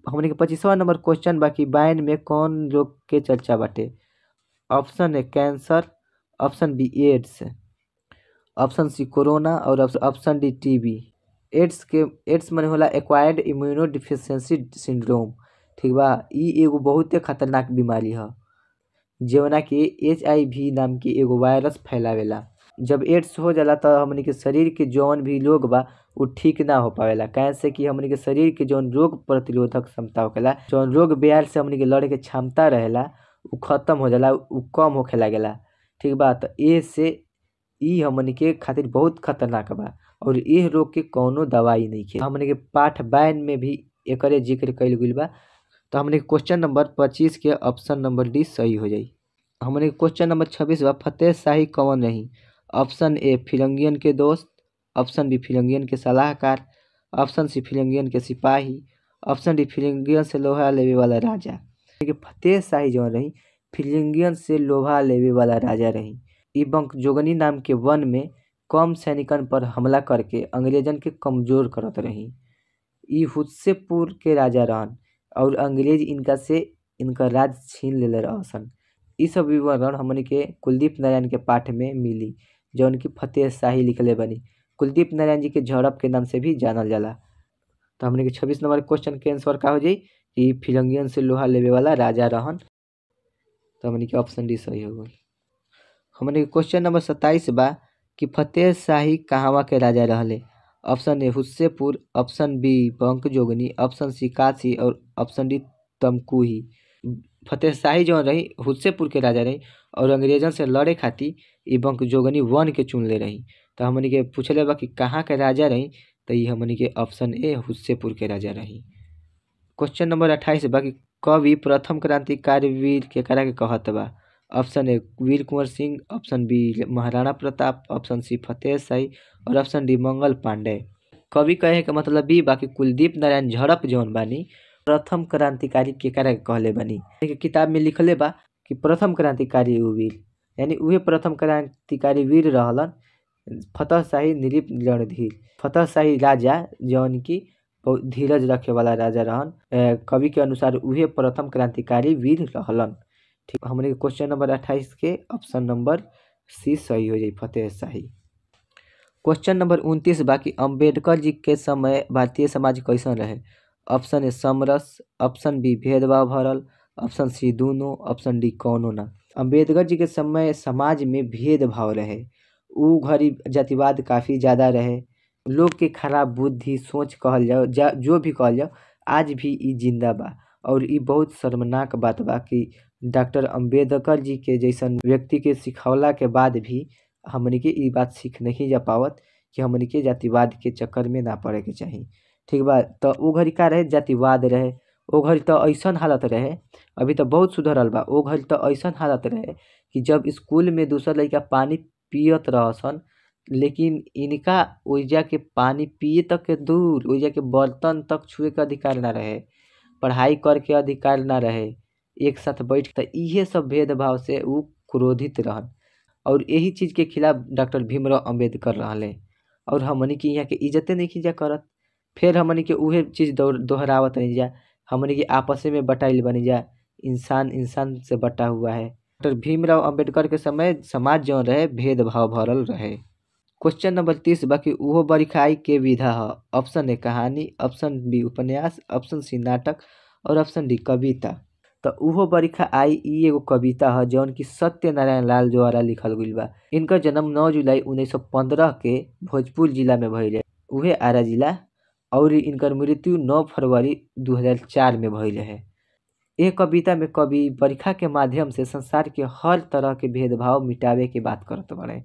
हमनी के 25वां नंबर क्वेश्चन बा कि बैन में कौन रोग के चर्चा बाटे? Option A cancer, option B AIDS, option C corona और ऑप्शन डी टीबी। एड्स के एड्स माने होला एक्वायर्ड इम्यूनो डिफिशियंसी सिंड्रोम, ठीक बा। ई एगो बहुते खतरनाक बीमारी ह जवना के HIV नाम की एगो वायरस फैलावेला। जब एड्स हो जाला तो हमनी के शरीर के जौन भी रोग बा उ ठीक ना हो पावेला, काहे से कि हमनी के शरीर के जौन रोग प्रतिरोधक क्षमता होखेला, जौन रोग बीमार से हमनी के लड़े के क्षमता रहेला उ खत्म हो जाला, उ कम होखे लागेला, ठीक बा। तो ए से ई हमनी के खातिर बहुत खतरनाक बा और एह रोग के कौनो दवाई नइखे। हमनी के पाठ बैन में भी एकरे जिक्र कइल गइल बा। तो हमनी के क्वेश्चन नंबर 25 के ऑप्शन नंबर डी सही हो जाई। हमनी के क्वेश्चन नंबर 26 बा फतेह शाही कौन रही? ऑप्शन ए फिरंगियन के दोस्त, ऑप्शन बी फिरंगियन के सलाहकार, ऑप्शन सी फिरंगियन के सिपाही, ऑप्शन डी फिरंगियन से लोहा लेवे वाला राजा। फतेह शाही जौन रही फिरंगियन से लोहा लेवे वाला राजा रही। ई बंकजोगनी नाम के वन में कम सैनिकन पर हमला करके अंग्रेजन के कमजोर करत रही। ई हुस्सेपुर के राजा रहन और अंग्रेज इनका से इनका राज छीन लेले रहसन। ई सब विवरण हमनी के कुलदीप नारायण के पाठ में मिली जौन की फतेह शाही लिखले बनी। कुलदीप नारायण जी के झड़प के नाम से भी जानल जाला। तो हमनी के 26 नंबर क्वेश्चन के आंसर का हो जाई कि फिरंगियन से लोहा लेवे वाला राजा रहन। तो हमनी के ऑप्शन डी सही हो गई। हमनी के क्वेश्चन नंबर 27 बा कि फतेह शाही कहवा के राजा रहले? Option A Hussepur, option B Bankjogni, option C Kashi और ऑप्शन डी तमकुही। फतेह शाही जौन रही हुस्सेपुर के राजा रही और अंग्रेजन से लड़े खातिर ई बंकजोगनी वन के चुनले रही। तो हमनी के पूछले बा कि कहाँ के राजा रही, तो ई हमनी के ऑप्शन ए हुस्सेपुर के राजा रही। क्वेश्चन नंबर 28 बा कि कवि प्रथम क्रांतिकारी वीर केकरा के कहत बा? Option A Veer Kunwar Singh, option B Maharana Pratap, option C Fateh Shahi और ऑप्शन डी मंगल पांडे। कवि कहे के मतलब ई बा कि कुलदीप नारायण झड़प जौन बानी प्रथम क्रांतिकारी केकरा के कहले बानी। किताब में लिखले बा कि प्रथम क्रांतिकारी उ वीर, यानी उहे प्रथम क्रांतिकारी वीर रहलन फतेह शाही नृप रणधीर। फतेह शाही राजा जौन की धीरज रखे वाला राजा रहन, कवि के अनुसार उहे प्रथम क्रांतिकारी वीर रहलन। ठीक, हमने क्वेश्चन नंबर 28 के ऑप्शन नंबर सी सही हो जाई फतेह शाही। क्वेश्चन नंबर 29 बा कि अम्बेडकर जी के समय भारतीय समाज कैसन रहे? ऑप्शन ए समरस, ऑप्शन बी भेदभाव भरल, ऑप्शन सी दोनों, ऑप्शन डी कौनो ना। अम्बेडकर जी के समय समाज में भेदभाव रहे, उ घड़ी जातिवाद काफ़ी ज़्यादा रहे, लोग के खराब बुद्धि सोच कहल जाओ जो भी कहल जाओ आज भी ई जिंदा बा। और ई बहुत शर्मनाक बात बा कि डॉक्टर अम्बेडकर जी के जैसन व्यक्ति के सिखौला के बाद भी हमनी के ई बात सीख नहीं जा पावत कि हमनी के जातिवाद के चक्कर में ना पड़े के चाही, ठीक बा। तो उ घड़ी का रहे जातिवाद रहे, ओ घड़ी तो ऐसन हालत रहे, अभी तो बहुत सुधरल बा। ओ घड़ी तो ऐसन हालत रहे कि जब स्कूल में दूसर लड़का पानी पियत रहसन लेकिन इनका ओइजा के पानी पिए तक के दूर, ओइजा के बर्तन तक छुए के अधिकार ना रहे, पढ़ाई करके अधिकार ना रहे, एक साथ बैठ। त इहे सब भेदभाव से उ क्रोधित रहन और यही चीज़ के खिलाफ डॉक्टर भीमराव अम्बेडकर रहले। और हमनी के यहाँ के इज्जते नहीं जा करत, फिर हमनी के उहे चीज़ दोहरावत रही जा। हमनी के आपस में बटाइल बनी जा, इंसान इंसान से बटा हुआ है। डॉक्टर भीमराव अम्बेडकर के समय समाज जौन रहे भेदभाव भरल रहे। क्वेश्चन नंबर 30 बाकी उहो बरिखाई के विधा है। ऑप्शन ए कहानी, ऑप्शन बी उपन्यास, ऑप्शन सी नाटक और ऑप्शन डी कविता। तो उहो बरिखा आई ई एगो कविता है जौन की सत्यनारायण लाल द्वारा लिखल गइल बा। इनकर जन्म 9 जुलाई 1915 के भोजपुर जिला में भइल रहे, उहे आरा जिला, और इनकर मृत्यु 9 फरवरी 2004 में भइल रहे। यह कविता में कवि बरिखा के माध्यम से संसार के हर तरह के भेदभाव मिटावे के बात करत बाड़े।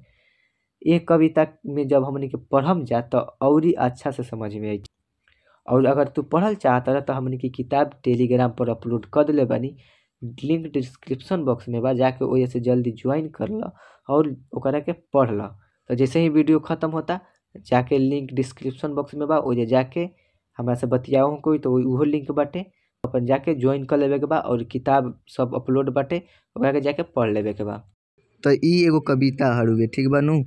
यह कविता में जब हमनी के पढ़म जा तो और अच्छा से समझ में आई। और अगर तू पढ़ल चाहत रह तो हमनी की किताब टेलीग्राम पर अपलोड कर दिले बानी, लिंक डिस्क्रिप्शन बॉक्स में बा, जाके ओजे से जल्दी ज्वाइन कर ल और ओकरा के पढ़ ल। तो जैसे ही वीडियो खत्म होता जाके लिंक डिस्क्रिप्शन बॉक्स में बा, ओजे जाके हमरा से बतियाओ कोई तो उहो लिंक बाटे, अपन जाके ज्वाइन कर लेवे के बा और किताब सब अपलोड बाटे ओकरा के जाके पढ़ लेवे के बा। तो ई एगो कविता हरुवे, ठीक बा नु।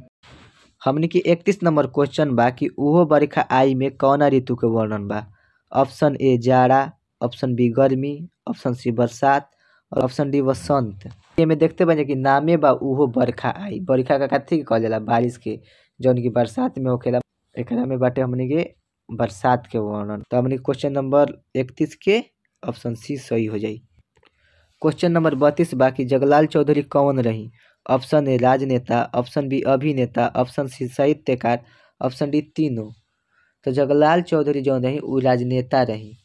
हमनी के 31 नंबर क्वेश्चन बा कि उहो बरिखा आई में कौना ऋतु के वर्णन बा। ऑप्शन ए जाड़ा, ऑप्शन बी गर्मी, ऑप्शन सी बरसात और ऑप्शन डी वसंत। एमे देखते बने कि नामे बा उहो बरखा आई। बरखा का कथी कहल जाला? बारिश के, जौन की बरसात में होखेला। एकरा में बाटे हमनी के बरसात के वर्णन। तो हमनी क्वेश्चन नंबर 31 के ऑप्शन सी सही हो जाई। क्वेश्चन नंबर 32 बा कि जगलाल चौधरी कौन रही? ऑप्शन ए राजनेता, ऑप्शन बी अभिनेता, ऑप्शन सी साहित्यकार, ऑप्शन डी तीनों। तो जगलाल चौधरी जौन रही उ राजनेता रही।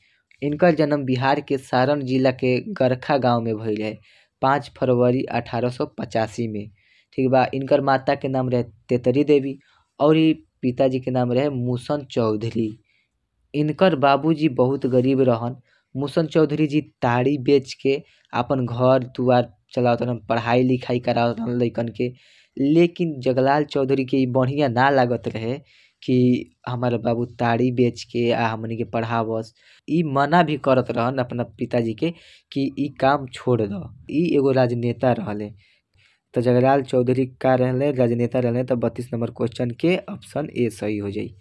इनकर जन्म बिहार के सारण जिला के गरखा गांव में भइल रहे 5 फरवरी 1885 में, ठीक बा। इनकर माता के नाम रहे तेतरी देवी और पिताजी के नाम रहे मूसन चौधरी। इनकर बाबूजी बहुत गरीब रहन। मूसन चौधरी जी ताड़ी बेच के अपन घर दुआर चलावत रहन, पढ़ाई लिखाई करावत रहन लइकन के। लेकिन जगलाल चौधरी के बढ़िया ना लागत रहे कि हमारे बाबू ताड़ी बेच के आ हमनी के पढ़ावस। ई मना भी करत रहन अपना पिताजी के कि ई काम छोड़ दो। ई एगो राजनेता रहले। तो जगलाल चौधरी का रहले? राजनेता रहले। तो 32 नंबर क्वेश्चन के ऑप्शन ए सही हो जाई।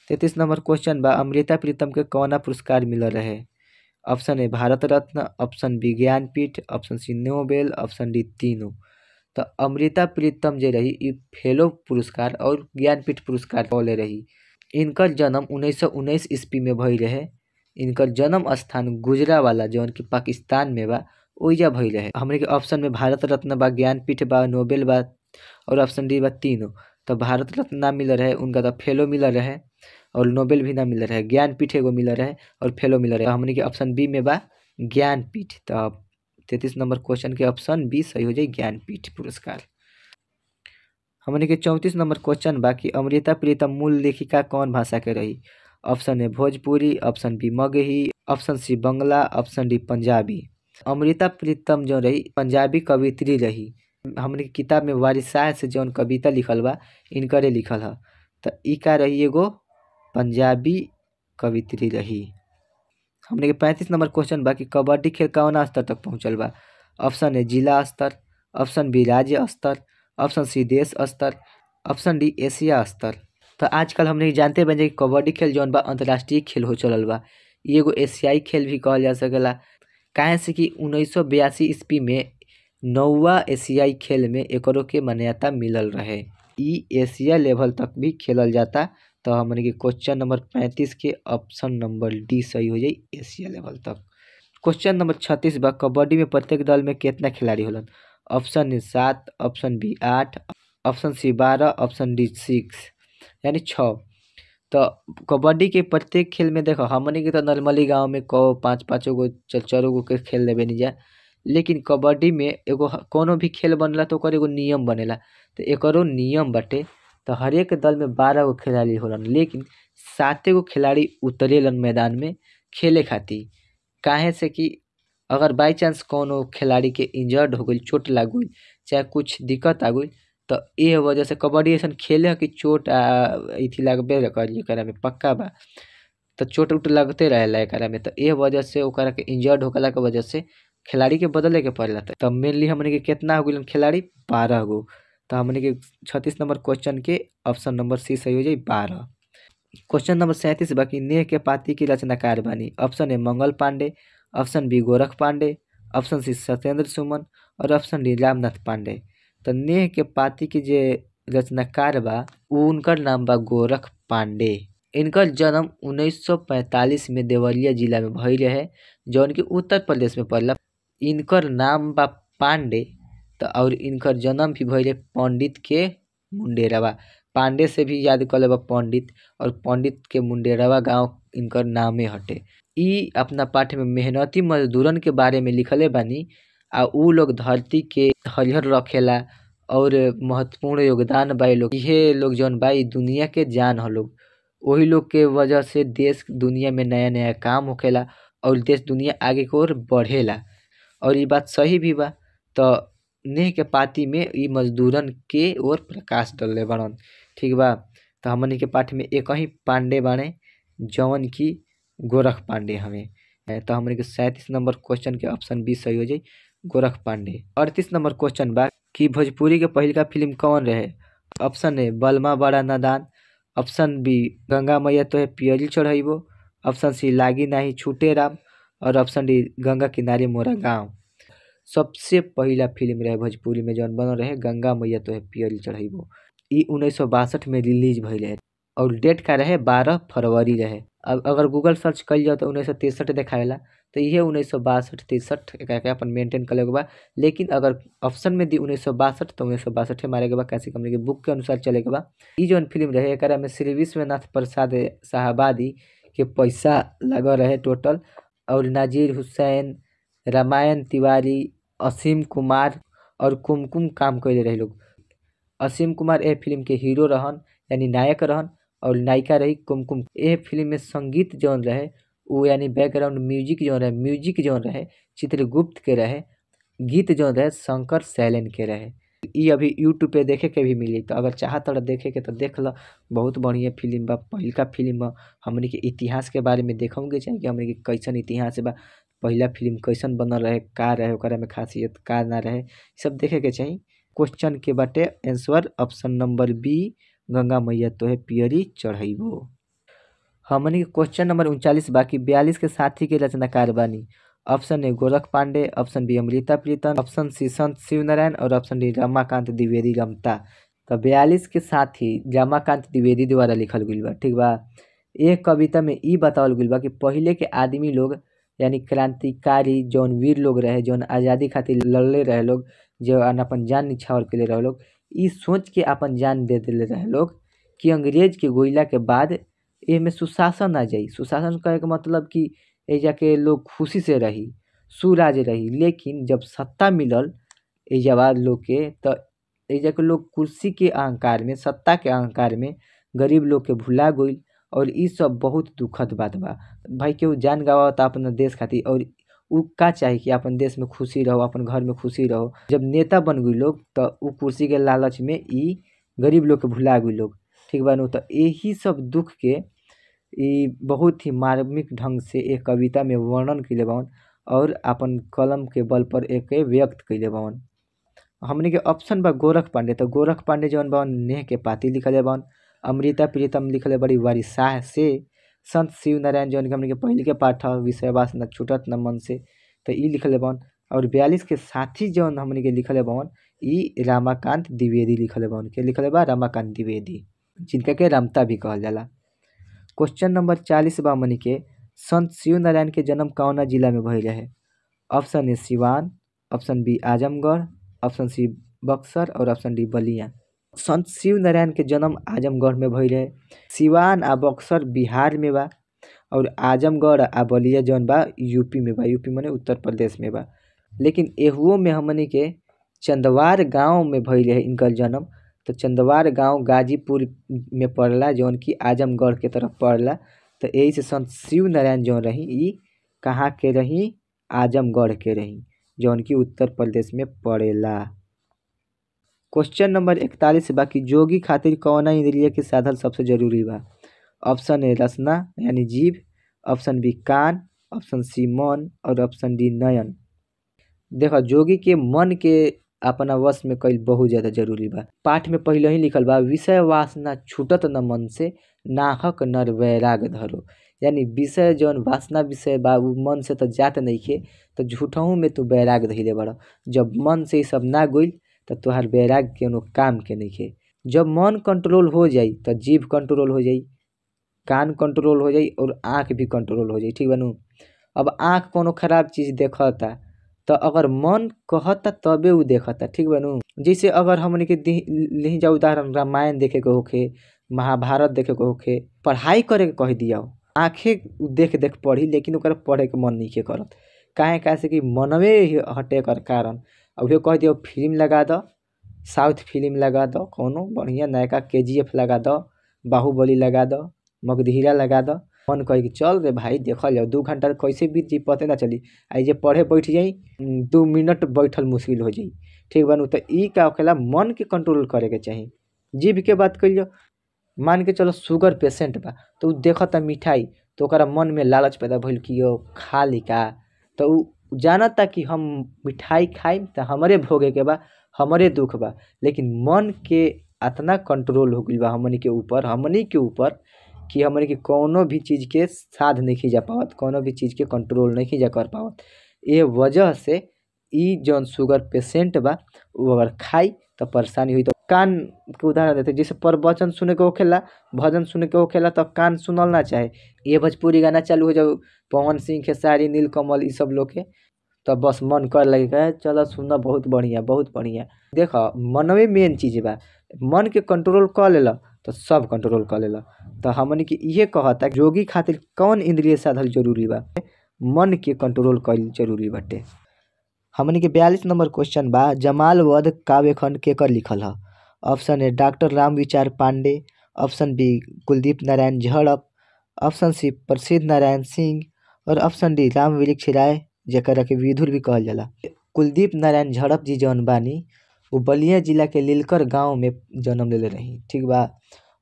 33 नंबर क्वेश्चन बा अमृता प्रीतम के कौना पुरस्कार मिलल रहे? Option A Bharat Ratna, option B Jnanpith, option C Nobel, option D तीनों। तो अमृता प्रीतम जे रही ई फेलो पुरस्कार और ज्ञानपीठ पुरस्कार पौले रही। इनकर जन्म 1919 ईस्वी में भइल रहे। इनकर जन्म स्थान गुजरावाला जौन कि पाकिस्तान में बा ओइजा भइल रहे। हमनी के ऑप्शन में भारत रत्न बा, ज्ञानपीठ बा, नोबेल बा और ऑप्शन डी बा तीनों। तो भारत रत्न ना मिलल रहे उनका, तो फेलो मिलल रहे और नोबेल भी ना मिलल रहे। ज्ञानपीठ एगो मिलल रहे और फेलो मिलल रहे। हमनी के ऑप्शन बी में बा ज्ञानपीठ। तो 33 नंबर क्वेश्चन के ऑप्शन बी सही हो जाए, ज्ञानपीठ पुरस्कार। हमनी के 34 नंबर क्वेश्चन बा कि अमृता प्रीतम मूल लेखिका कौन भाषा के रही? Option A Bhojpuri, option B Magahi, option C Bangla, option D Punjabi. Amrita Pritam जो रही पंजाबी कवित्री रही। हमनी के किताब में वारिसाह से जौन कविता लिखल बा इनकरे लिखल है। तो ई का रही एगो पंजाबी कवित्री रही। हमने के 35 नंबर क्वेश्चन बा कि कबड्डी खेल कौन स्तर तक पहुंचल बा? ऑप्शन ए जिला स्तर, ऑप्शन बी राज्य स्तर, ऑप्शन सी देश स्तर, ऑप्शन डी एशिया स्तर। तो आजकल हमने जानते बन कि कबड्डी खेल जौन बा अंतर्राष्ट्रीय खेल हो चलल बा। एगो एशियाई खेल भी कहल जा सकेला, काहे से कि 1982 ईस्वी में 9वां एशियाई खेल में एकरो के मान्यता मिलल रहे। ई एशिया लेवल तक भी खेलल जाता। तो हमने के क्वेश्चन नंबर 35 के ऑप्शन नंबर डी सही हो जाई, एशिया लेवल तक। क्वेश्चन नंबर 36 बा कबड्डी में प्रत्येक दल में कितना खिलाड़ी होलन? Option A 7, option B 8, option C 12, option D 6 यानी 6। तो कबड्डी के प्रत्येक खेल में देखो हमने के तो नॉर्मली गाँव में कौ 5 5 गो 4 गो के खेल लेबे नहीं जा, लेकिन कबड्डी में एगो कोनो भी खेल बनला तो ओकर एगो नियम बनेला। तो एकरो नियम बाटे। तो हरेक दल में 12 गो खिलाड़ी होलन, लेकिन 7 गो खिलाड़ी उतरेलन मैदान में खेले खातिर। काहे से कि अगर बाई चांस कोनो खिलाड़ी के इंजर्ड हो गई, चोट लाग गई, चाहे कुछ दिक्कत आ गई, तो एह वजह से कबड्डी अइसन खेले ह कि चोट इथी लागबे करी एकरा में पक्का बा। तो चोट उट लगते रहेला एकरा में। तो एह वजह से ओकरा के इंजर्ड होखला के वजह से खिलाड़ी के बदले के पड़ेला। तो मेनली हमनी के केतना हो गेलन खिलाड़ी 12 गो। तो हमनी के 36 नंबर क्वेश्चन के ऑप्शन नंबर सी सही हो जाई 12। क्वेश्चन नंबर 37 बाकी नेह के पाती के रचनाकार बानी। Option A Mangal Pandey, option B Gorakh Pandey, option C Satyendra Suman और ऑप्शन डी रामनाथ पांडे। तो नेह के पाती के जे रचनाकार बा उनकर नाम बा गोरख पांडे। इनकर जन्म 1945 में देवरिया जिला में भइल रहे जौन कि उत्तर प्रदेश में पड़ला। इनकर नाम बा पांडे तो और इनकर जन्म भी भइल पंडित के मुंडेरवा। पांडे से भी याद कर लेबा पंडित, और पंडित के मुंडेरवा गांव इनकर नामे हटे। ई अपना पाठ में मेहनती मजदूरन के बारे में लिखले बानी आ उ लोग धरती के हरिहर रखेला और महत्वपूर्ण योगदान बा लोग। इहे लोग जौन बा दुनिया के जान ह लोग, वही लोग के वजह से देश दुनिया में नया नया काम होखेला और देश दुनिया आगे की ओर बढ़ेला। और ये बात सही भी बा। तो नेह के पाती में ई मजदूरन के ओर प्रकाश डलले बाड़न, ठीक बा। तो हमनी के पाठ में एक ही पांडे बाड़े जौन की गोरख पांडे हमें। तो हमनी के 37 नंबर क्वेश्चन के ऑप्शन बी सही हो जाई गोरख पांडे। 38 नंबर क्वेश्चन बा कि भोजपुरी के पहिलका फिल्म कौन रहे। ऑप्शन ए बलमा बड़ा नादान, ऑप्शन बी गंगा मैया तोहे पियरी चढ़ैबो, ऑप्शन सी लागी नाही छूटे राम और ऑप्शन डी गंगा किनारे मोरा गाँव। सबसे पहला फिल्म रहे भोजपुरी में जौन बनल रहे गंगा मैया तोहे पियरी चढ़ैबो। ई 1962 में रिलीज भइल रहे और डेट का रहे 12 फरवरी रहे। अब अगर गूगल सर्च कल जाओ तो 1963 देखावेला, तो इहे 1962-63 एकरा अपन मेंटेन करे के बा। लेकिन अगर ऑप्शन में दी 1962 तो 1962 मारे के बा, कैसे हमनी के बुक के अनुसार चले के बा। ई जौन फिल्म रहे एकरा में श्री विश्वनाथ प्रसाद शाहबादी के पैसा लगल रहे टोटल, और नाजीर हुसैन, रामायण तिवारी, असीम कुमार और कुमकुम काम कैले रहे लोग। असीम कुमार एह फिल्म के हीरो रहन यानी नायक रहन और नायिका रही कुमकुम। एह फिल्म में संगीत जौन रहे वो यानी बैकग्राउंड म्यूजिक जौन रहे, म्यूजिक जौन रहे चित्रगुप्त के रहे, गीत जौन रहे शंकर शैलेन के रहे। ई अभी यूट्यूब पे देखे के भी मिली, तो अगर चाहत रह देखे के तो देख ल, बहुत बढ़िया फिल्म बा, पहिलका फिल्म बा। हमनी के इतिहास के बारे में देखोगे चाहे कि हमनी के कैसन इतिहास बा, पहला फिल्म कैसन बनल रहे, का रहे ओकरा में खासियत, का ना रहे, सब देखे के चाही। क्वेश्चन के बाटे answer option number B Ganga मैया तोहे पियरी चढ़ैबो। हमनी के क्वेश्चन नंबर 39 बाकी 42 के साथी के रचनाकार बानी। Option A Gorakh Pandey, option B Amrita Pritam, option C Sant Shivnarayan और ऑप्शन डी रमाकांत द्विवेदी रमता। तो 42 के साथी रमाकांत द्विवेदी द्वारा लिखल गइल बा, ठीक बा। एक कविता में ई बतावल गइल बा कि पहिले के आदमी लोग यानी क्रांतिकारी जौन वीर लोग रहे, जौन आज़ादी खातिर लड़ले रहे लोग, जो अपन जान निछावर के रहे लोग, ई सोच के अपन जान दे देले रहे लोग कि अंग्रेज के गोइला के बाद एमे सुशासन आ जाई। सुशासन कहे के मतलब कि एजा के लोग खुशी से रही, सुराज रही। लेकिन जब सत्ता मिलल एजाबाद लोग के, तो एजा के लोग कुर्सी के अहंकार में, सत्ता के अहंकार में गरीब लोग के भुला गइल। और ई सब बहुत दुखद बात बा भाई। केहू जान गवाता अपना देश खातिर, और उ का चाही कि अपन देश में खुशी रहो, अपन घर में खुशी रहो। जब नेता बन गई लोग तो उ कुर्सी के लालच में ई गरीब लोग के भुला गई लोग, ठीक बा। तो यही सब दुख के ई बहुत ही मार्मिक ढंग से एक कविता में वर्णन कैले बावन और अपन कलम के बल पर एक व्यक्त कैले बावन। हमनी के ऑप्शन बा गोरख पांडे, तो गोरख पांडे जौन बावन नेह के पाती लिखले बावन, अमृता प्रीतम लिखले बड़ी वारिसाह से, संत शिवनारायण जौन के हमनी के पहले के पाठ ह विषय वासना छूटत न मन से, तो ई लिखले बावन। और 42 के साथी जौन हमनी के लिखले बावन ई रमाकांत द्विवेदी लिखले बावन। के लिखले बा रमाकांत द्विवेदी, जिनका के रमता भी कहल जाला। क्वेश्चन नंबर 40 बा हमनी के संत शिवनारायण के जन्म कौना जिला में भइल रहे। Option A Siwan, option B Azamgarh, option C Buxar और ऑप्शन डी बलिया। संत शिवनारायण के जन्म आजमगढ़ में भइल रहे। सिवान आ बक्सर बिहार में बा और आजमगढ़ आ बलिया जौन बा यूपी में बा, यूपी माने उत्तर प्रदेश में बा। लेकिन एहुओ में हमनी के चंदवार गांव में भइल रहे इनकर जन्म। तो चंदवार गांव गाजीपुर में पड़ला जौन की आजमगढ़ के तरफ पड़ला। तो यही से संत शिवनारायण जौन रही ई कहाँ के रही, आजमगढ़ के रही, जौन की उत्तर प्रदेश में पड़ेला। क्वेश्चन नंबर 41 बा कि जोगी खातिर कवना इंद्रिय के साधन सबसे जरूरी बा। ऑप्शन ए रसना यानी जीभ, ऑप्शन बी कान, ऑप्शन सी मन और ऑप्शन डी नयन। देखो जोगी के मन के अपना वश में कईल बहुत ज़्यादा जरूरी बा। पाठ में पहले ही लिखल बा विषय वासना छूटत न मन से नाहक नर वैराग धरो, यानी विषय जौन वासना विषय बा उ मन से तो जात नइखे, तो झूठहू में तू वैराग धइले बड़। जब मन से ई सब ना गइल तो तोहार वैराग कोनो काम के नइखे। जब मन कंट्रोल हो जाई तो जीभ कंट्रोल हो जाई, कान कंट्रोल हो जाई और आँख भी कंट्रोल हो जाई, ठीक बा नु। अब आँख कोनो खराब चीज़ देखता तो अगर मन कहता तबे उ देखता, ठीक बा नु। जैसे अगर हमनी के लिही जाओ उदाहरण रामायण देखे के होखे, महाभारत देखे के होखे, पढ़ाई करे के कह दिया, आँखें देख देख पढ़ी लेकिन ओकरा पढ़े के मन नइखे करत। काहे काहे से कि मनवे हटे एकर कारण। उहे कह दिया फिल्म लगा the, south film लगा the, कोनो बढ़िया नयका KGF लगा the, Baahubali लगा the, मगधीरा लगा the, मन कहे कि चल रे भाई देखल जाओ, 2 घंटा कैसे बीत जाई पते ना चली। आ जे पढ़े बैठ जाई 2 मिनट बैठल मुश्किल हो जाई, ठीक बा नु। तो ई का होखेला मन के कंट्रोल करे के चाही। जीभ के बात कइल जाओ, मान के चलो शुगर पेशेंट बा तो उ देखता मिठाई तो ओकरा मन में लालच पैदा भइल कि यो खा ली का, तो उ जानता कि हम मिठाई खाइम त हमरे भोगे के बा, हमरे दुख बा, लेकिन मन के अतना कंट्रोल हो गइल बा हमनी के ऊपर कि हमनी के कौनो भी चीज़ के साध नहीं जा पावत, कौनो भी चीज़ के कंट्रोल नहीं जा कर पावत। ये वजह से ई जौन शुगर पेशेंट बा उ अगर खाई तो परेशानी हुई। तो कान के उदाहरण देते, जैसे प्रवचन सुने के होखेला, भजन सुने के होखेला तो कान सुनल ना चाहे। ये भोजपुरी गाना चालू हो जाओ पवन सिंह, खेसारी, नीलकमल ई सब लोग के, तो बस मन कर लगे चलो सुनना, बहुत बढ़िया बहुत बढ़िया। देख मनवे मेन चीज़ बा, मन के कंट्रोल कर लेला तो सब कंट्रोल कर लेला। तो हमनी के इहे कहता जोगी खातिर कौन इंद्रिय साधल जरूरी बा, मन के कंट्रोल कईल जरूरी बाटे। हमनी के 42 नंबर क्वेश्चन बा जमाल वध काव्यखंड केकर लिखल ह। Option A doctor Ramvichar Pandey, option B Kuldeep Narayan Jhadap, option C Prasiddh Narayan Singh और ऑप्शन डी रामवृक्ष राय जेकरा के विधुर भी कहल जाला। कुलदीप नारायण झड़प जी जौन बानी वो बलिया जिला के लीलकर गांव में जन्म लेले रही, ठीक बा।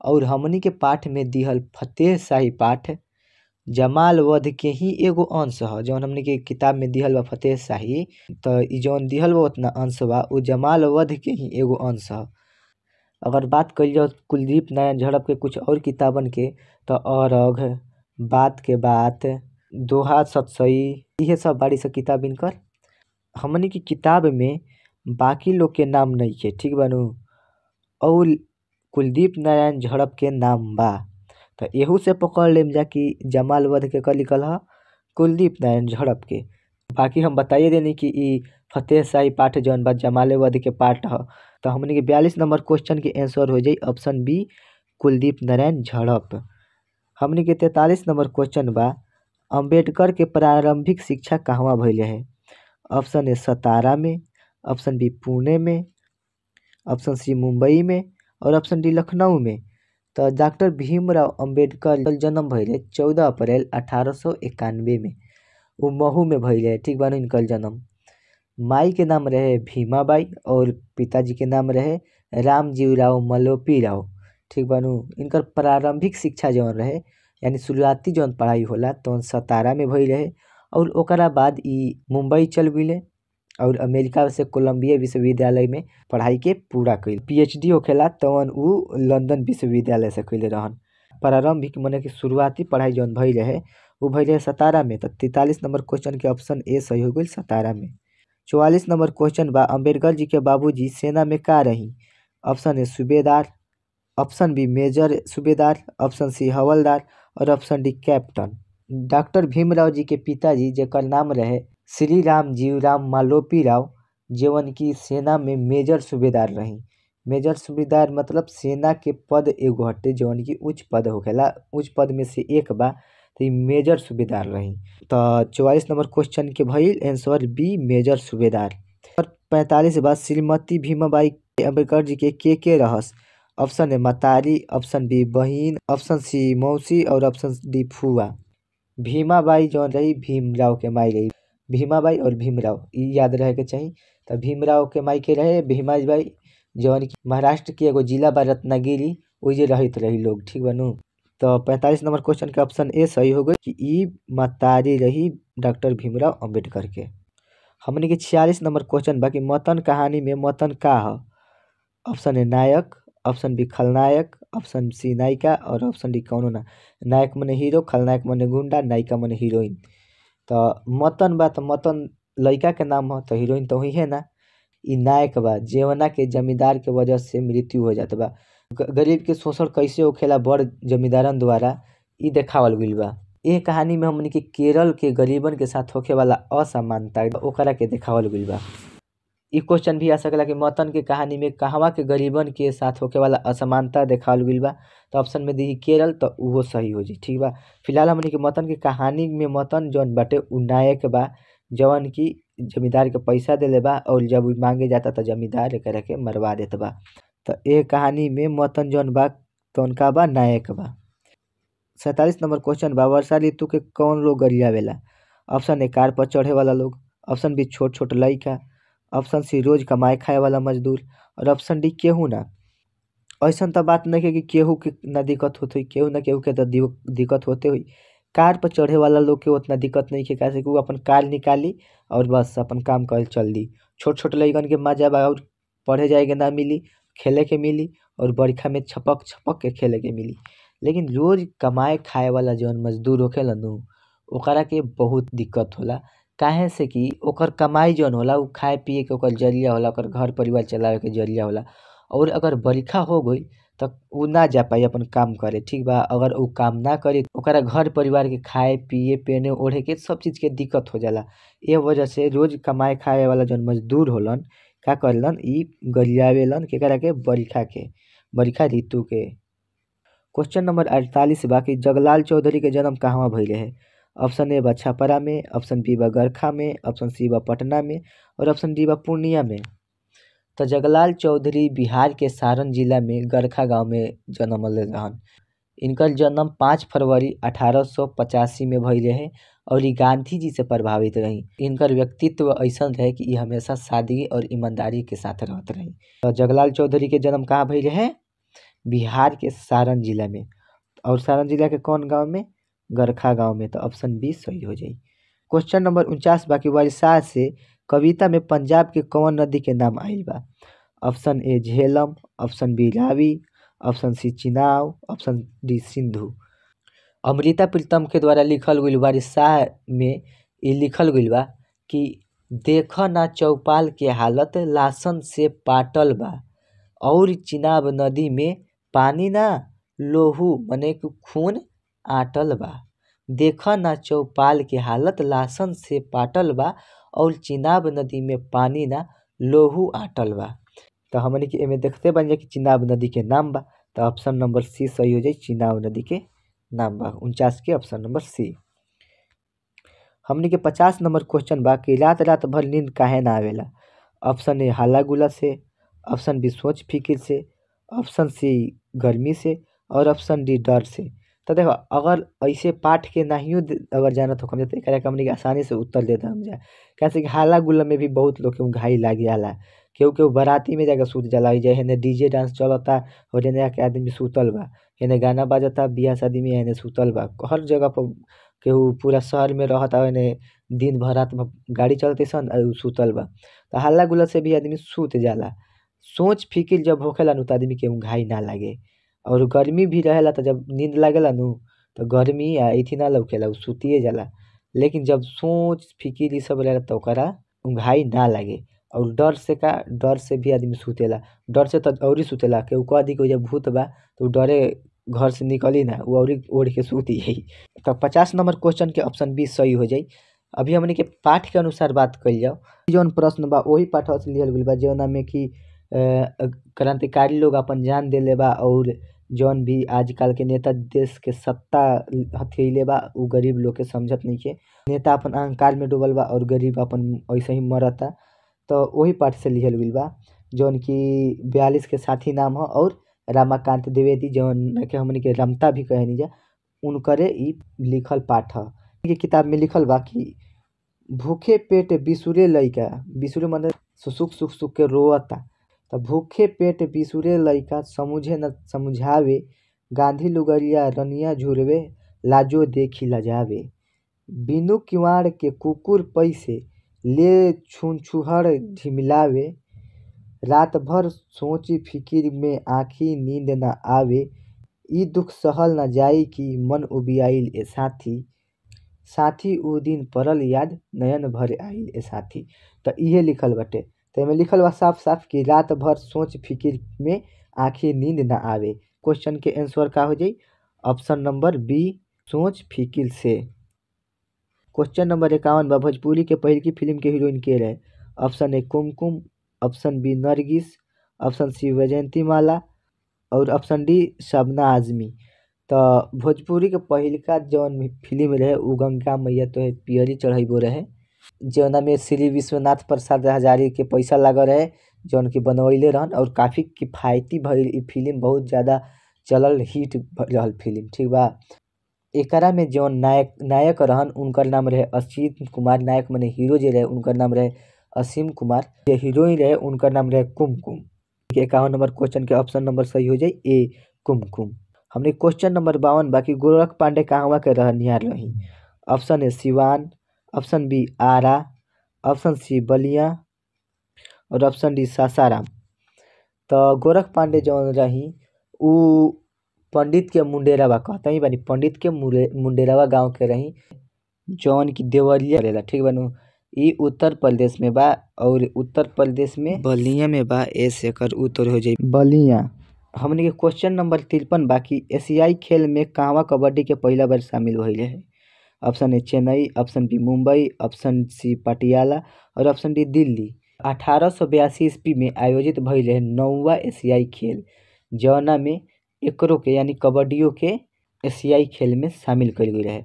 और हमनी के पाठ में दिहल फतेह शाही पाठ जमाल वध के ही एगो अंश ह, जौन हमनी के किताब में दिहल बा फतेह शाही, तो ई जौन दिहल बा उतना अंश बा उ जमाल वध के ही एगो अंश ह। अगर बात कइल जाओ कुलदीप नारायण झड़प के कुछ और किताबन के तो अरघ, बात के बात, दोहा सतसई, इहे सब बाड़ी सब किताब इनकर। हमनी की किताब में बाकी लोग के नाम नइखे, ठीक बा नु, और कुलदीप नारायण झड़प के नाम बा। तो एहू से पकड़ लेम जा कि जमाल वध के लिखल ह कुलदीप नारायण झड़प के। बाकी हम बताइए देनी कि ई फतेह शाही पाठ जौन बा जमाल वध के पाठ ह। तो हमनी के 42 नंबर क्वेश्चन के आंसर हो जाई ऑप्शन बी कुलदीप नारायण झड़प। हमनी के 43 नंबर क्वेश्चन बा अम्बेडकर के प्रारंभिक शिक्षा कहवा भइल रहे। ऑप्शन ए सतारा में, ऑप्शन बी पुणे में, ऑप्शन सी मुंबई में और ऑप्शन डी लखनऊ में। तो डॉक्टर भीमराव अम्बेडकर जन्म भइल 14 अप्रैल 1891 में, वो महू में भइल रहे, ठीक बा इनकर जन्म। माई के नाम रहे भीमाबाई और पिताजी के नाम रहे रामजीव राव मलोपी राव, ठीक बा नु। इनकर प्रारंभिक शिक्षा जौन रहे यानी शुरुआती जौन पढ़ाई होला तौन सतारा में भइल रहे और ओकरा बाद ई मुंबई चल गइले और अमेरिका से कोलंबिया विश्वविद्यालय में पढ़ाई के पूरा कइल। PhD होखेला तौन उ लंदन विश्वविद्यालय से कइले रहन। प्रारंभिक मने कि शुरुआती पढ़ाई जौन भइल रहे उ भइल रहे सतारा में। तो 43 नंबर क्वेश्चन के ऑप्शन ए सही हो गइल सतारा में। 44 नंबर क्वेश्चन बा अम्बेडकर जी के बाबूजी सेना में का रही। ऑप्शन ए सूबेदार, ऑप्शन बी मेजर सूबेदार, ऑप्शन सी हवलदार और option D captain. Doctor Bhimrao ji के पिताजी जेकर नाम रहे श्री रामजीव राम मालोपी राव, जेवन की सेना में मेजर सूबेदार रही। मेजर सूबेदार मतलब सेना के पद एगो हटे जवन की उच्च पद होखेला, उच्च पद में से एक बा, तो ई मेजर सूबेदार रही। तो 44 नंबर क्वेश्चन के भइल आंसर बी मेजर सूबेदार। और 45 बा श्रीमती भीमाबाई अम्बेडकर जी के रहस। ऑप्शन ए मतारी, ऑप्शन बी बहिन, ऑप्शन सी मौसी और ऑप्शन डी फुआ। भीमाबाई जौन रही भीमराव के माई रही, भीमाबाई और भीमराव ई याद रहे के चाही। तो भीमराव के माई के रहे भीमाबाई, जौन कि महाराष्ट्र के एगो जिला बा रत्नागिरी, ओइजे रहत रही लोग, ठीक बा नु। तो 45 नंबर क्वेश्चन के ऑप्शन ए सही हो गई कि ई महतारी रही डॉक्टर भीमराव अम्बेडकर के। हमनी के 46 नंबर क्वेश्चन बा कि मतन कहानी में मतन का ह? ऑप्शन ए नायक, ऑप्शन बी खलनायक, ऑप्शन सी नायिका और ऑप्शन डी कौनो ना। नायक मने हीरो, खलनायक मने गुंडा, नायिका मने हीरोइन। तो मतन बा तो मतन लड़का के नाम ह, तो हीरोइन तो हुई है ना। ई नायक बा जेवना के जमींदार के वजह से मृत्यु हो जात बा। गरीब के शोषण कैसे होखेला बड़ जमींदारन द्वारा, ई देखावल गइल बा। ए कहानी में हमनी के केरल के गरीबन के साथ होखे वाला असमानता ओकरा के देखावल गइल बा। ई क्वेश्चन भी आ सकेला कि मतन के कहानी में कहवा के गरीबन के साथ होखे वाला असमानता देखावल गइल बा, तो ऑप्शन में दी केरल, तो उहो सही हो जाई, ठीक बा। फिलहाल हमनी के मतन के कहानी में मतन जौन बाटे उ नायक बा, जौन कि जमींदार के पैसा देले बा और जब उ मांगे जाता तो जमींदार एकरा के मरवा देत बा। तो ए कहानी में मतन जौन बा तौन का बा, नायक बा। 47 नंबर क्वेश्चन बा वर्षा ऋतु के कौन लोग गरियावेला? ऑप्शन ए कार पर चढ़े वाला लोग, ऑप्शन बी छोट छोट लइका, ऑप्शन सी रोज कमाए खाए वाला मजदूर और ऑप्शन डी केहू ना। ऐसन तो बात नहीं है कि केहू के ना दिक्कत होते, केहू ना केहू के तो दिक्कत होते हुई। कार पर चढ़े वाला लोग के उतना दिक्कत नहीं है, काहे कि वो अपन कार निकाली और बस अपन काम कर चल दी। छोट छोट लइकन के मजा बा और पढ़े जाए के ना मिली, खेले के मिली और बरखा में छपक छपक के खेले के मिली। लेकिन रोज कमाए खाए वाला जौन मजदूर होखेला नु, ओकरा के बहुत दिक्कत होला। काहे से कि ओकर कमाई जौन होला उ खाए पिए के ओकर जरिया होला, ओकर घर परिवार चलावे के जरिया होला। और अगर बरखा हो गई तो उ ना जा पाई अपन काम करे, ठीक बा। अगर उ काम ना करे ओकरा घर परिवार के खाए पिए पहने ओढ़े के सब चीज़ के दिक्कत हो जाला। ए वजह से रोज कमाए खाए वाला जौन मजदूर होलन का करेलन, ई गरियावेलन केकरा के, बरखा के, बरखा ऋतु के। क्वेश्चन नंबर 48 बा कि जगलाल चौधरी के जन्म कहवा भइल रहे? ऑप्शन ए बा छपरा में, ऑप्शन बी बा गरखा में, ऑप्शन सी बा पटना में और ऑप्शन डी बा पूर्णिया में। तो जगलाल चौधरी बिहार के सारण जिला में गरखा गांव में जन्मले रहन। इनकर जन्म 5 फरवरी 1885 में भइल रहे और ई गांधी जी से प्रभावित रही। इनकर व्यक्तित्व ऐसन रहे कि ई हमेशा सादगी और ईमानदारी के साथ रहत रही। तो जगलाल चौधरी के जन्म कहाँ भइल रहे? बिहार के सारण जिला में। और सारण जिला के कौन गाँव में? गरखा गाँव में। तो ऑप्शन बी सही हो जाई। क्वेश्चन नंबर 49 बा कि वर्षा से कविता में पंजाब के कौन नदी के नाम आइल बा? Option A Jhelum, option B Ravi, option C Chenab, option D Sindhu. Amrita Pritam के द्वारा लिखल गइल वर्षा में ई लिखल गइल बा कि देख ना चौपाल के हालत लासन से पाटल बा और चिनाब नदी में पानी ना लोहू मने कि खून आटल बा। देख ना चौपाल के हालत लासन से पाटल बा और चिनाब नदी में पानी ना लोहू आटल बा। तो हमनी के एमे देखते बन जा कि चिनाब नदी के नाम बा, तो ऑप्शन नंबर सी सही हो जाई, चिनाब नदी के नाम बा। 49 के ऑप्शन नंबर सी। हमनी के 50 नंबर क्वेश्चन बा कि रात रात भर नींद काहे ना आवेला? ऑप्शन ए हाला गुला से, ऑप्शन बी सोच फिकिर से, ऑप्शन सी गर्मी से और ऑप्शन डी डर से। तो देखो अगर ऐसे पाठ के नाहियो अगर जानत हो तो एकरा के हमनी के आसानी से उत्तर दे दम जा। कैसे कि हाला गुला में भी बहुत लोग के घाई लाग जाला, केहू केहू बाराती में जाके सुत जाला। जे हेने डीजे डांस चलता और हेने आके आदमी सुतल बा, हेने गाना बाजता बियाह शादी में, हेने सुतल बा। हर जगह पर केहू पूरा शहर में रहता, हेने दिन भर रात भर गाड़ी चलते सन और सुतल बा। तो हल्ला गुला से भी आदमी सुत जाला। सोच फिकिर जब होखेला नु तो आदमी के घाई ना लागे। और गर्मी भी रहेला तो जब नींद लागेला नु तो गर्मी आ एथी ना लौकेला, उ सुतिए जाला। लेकिन जब सोच फिकिर ई सब रहेला तो ओकरा घाई ना लागे। और डर से का, डर से भी आदमी सुतेला, डर से तो औरी सुतेला। केहू कह दी कि भूत बा तो डरे घर से निकली ना, उ औरी ओढ़ के सुती जाई। तो 50 नंबर क्वेश्चन के ऑप्शन बी सही हो जाई। अभी हमनी के पाठ के अनुसार बात कइल जाओ। जौन प्रश्न बा वही पाठ से लिहल गइल बा, जौना में कि क्रांतिकारी लोग अपन जान देले बा और जौन भी आजकल के नेता देश के सत्ता हथियले बा उ गरीब लोग के समझत नइखे। नेता अपन अहंकार में डूबल बा और गरीब अपन ऐसे ही मरता। तो वही पाठ से लिहल गइल बा, जौन कि 42 के साथी नाम ह और रमाकांत द्विवेदी जौन के हमनी के रमता भी कहनी जा, उनकरे ई लिखल पाठ ह। किताब में लिखल बा कि भूखे पेट बिसुरे लइका, बिसुरे मतलब सुसुक सुक सुक के रोअता, त भूखे पेट बिसुरे लइका समुझे न समुझावे, गांधी लुगरिया रनिया झुरवे लाजो देखी लजावे, बिनु किवाड़ के कुकुर पैसे ले छुनछुहर झिमलावे, रात भर सोची फिकिर में आँखी नींद न आवे, ई दुख सहल न जाई कि मन उबियाइल ए साथी, साथी उ दिन परल याद नयन भर आइल ए साथी। त इहे लिखल बाटे। त एमे लिखल बा साफ साफ कि रात भर सोच फिकिर में आँखी नींद न आवे। क्वेश्चन के आंसर का हो जाई? ऑप्शन नंबर बी सोच फिकिर से। क्वेश्चन नंबर 51 बा भोजपुरी के पहिलकी फिल्म के हीरोइन के रहे? Option A Kumkum, option B Nargis, option C Vyjayanthi Mala और ऑप्शन डी शबना आजमी। त भोजपुरी के पहिलका जौन फिल्म रहे उ गंगा मैया तोहे पियरी चढ़ैबो रहे, जौना में श्री विश्वनाथ प्रसाद हजारी के पैसा लागल रहे जौन की बनवैले रहन और काफी किफायती भइल इ फिल्म, बहुत ज्यादा चलल हिट रहल फिल्म, ठीक बा। एकरा में जौन नायक रहन उनकर नाम रहे असीम कुमार, नायक मने हीरो जे रहे उनकर नाम रहे असीम कुमार, जे हीरोइन रहे उनकर नाम रहे कुमकुम। 51 नंबर क्वेश्चन के ऑप्शन नंबर सही हो जाई ए कुमकुम। हमने क्वेश्चन नंबर 52 बाकी गोरख पांडे कहवा के रहनिहार रही? Option A Siwan, option B Ara, option C Ballia और ऑप्शन डी सासाराम। त गोरख पांडे जौन रही उ पंडित के मुंडेरवा कहतही बानी, पंडित के मुंडेरवा गांव के रही जौन की देवरिया रहेला, ठीक बानू। इ उत्तर प्रदेश में बा और उत्तर प्रदेश में बलिया में बा, एस एकर उत्तर हो जाई बलिया। हमनी के क्वेश्चन नंबर 53 बाकी एशियाई खेल में कहवा कबड्डी के पहिला बार शामिल भइल रहे? Option A Chennai, option B Mumbai, option C Patiala और ऑप्शन डी दिल्ली। 1882 ईस्वी में आयोजित भइल रहे 9वां एशियाई खेल, जौना में एकरो के यानी कबड्डियों के एशियाई खेल में शामिल कइल गेल रहे।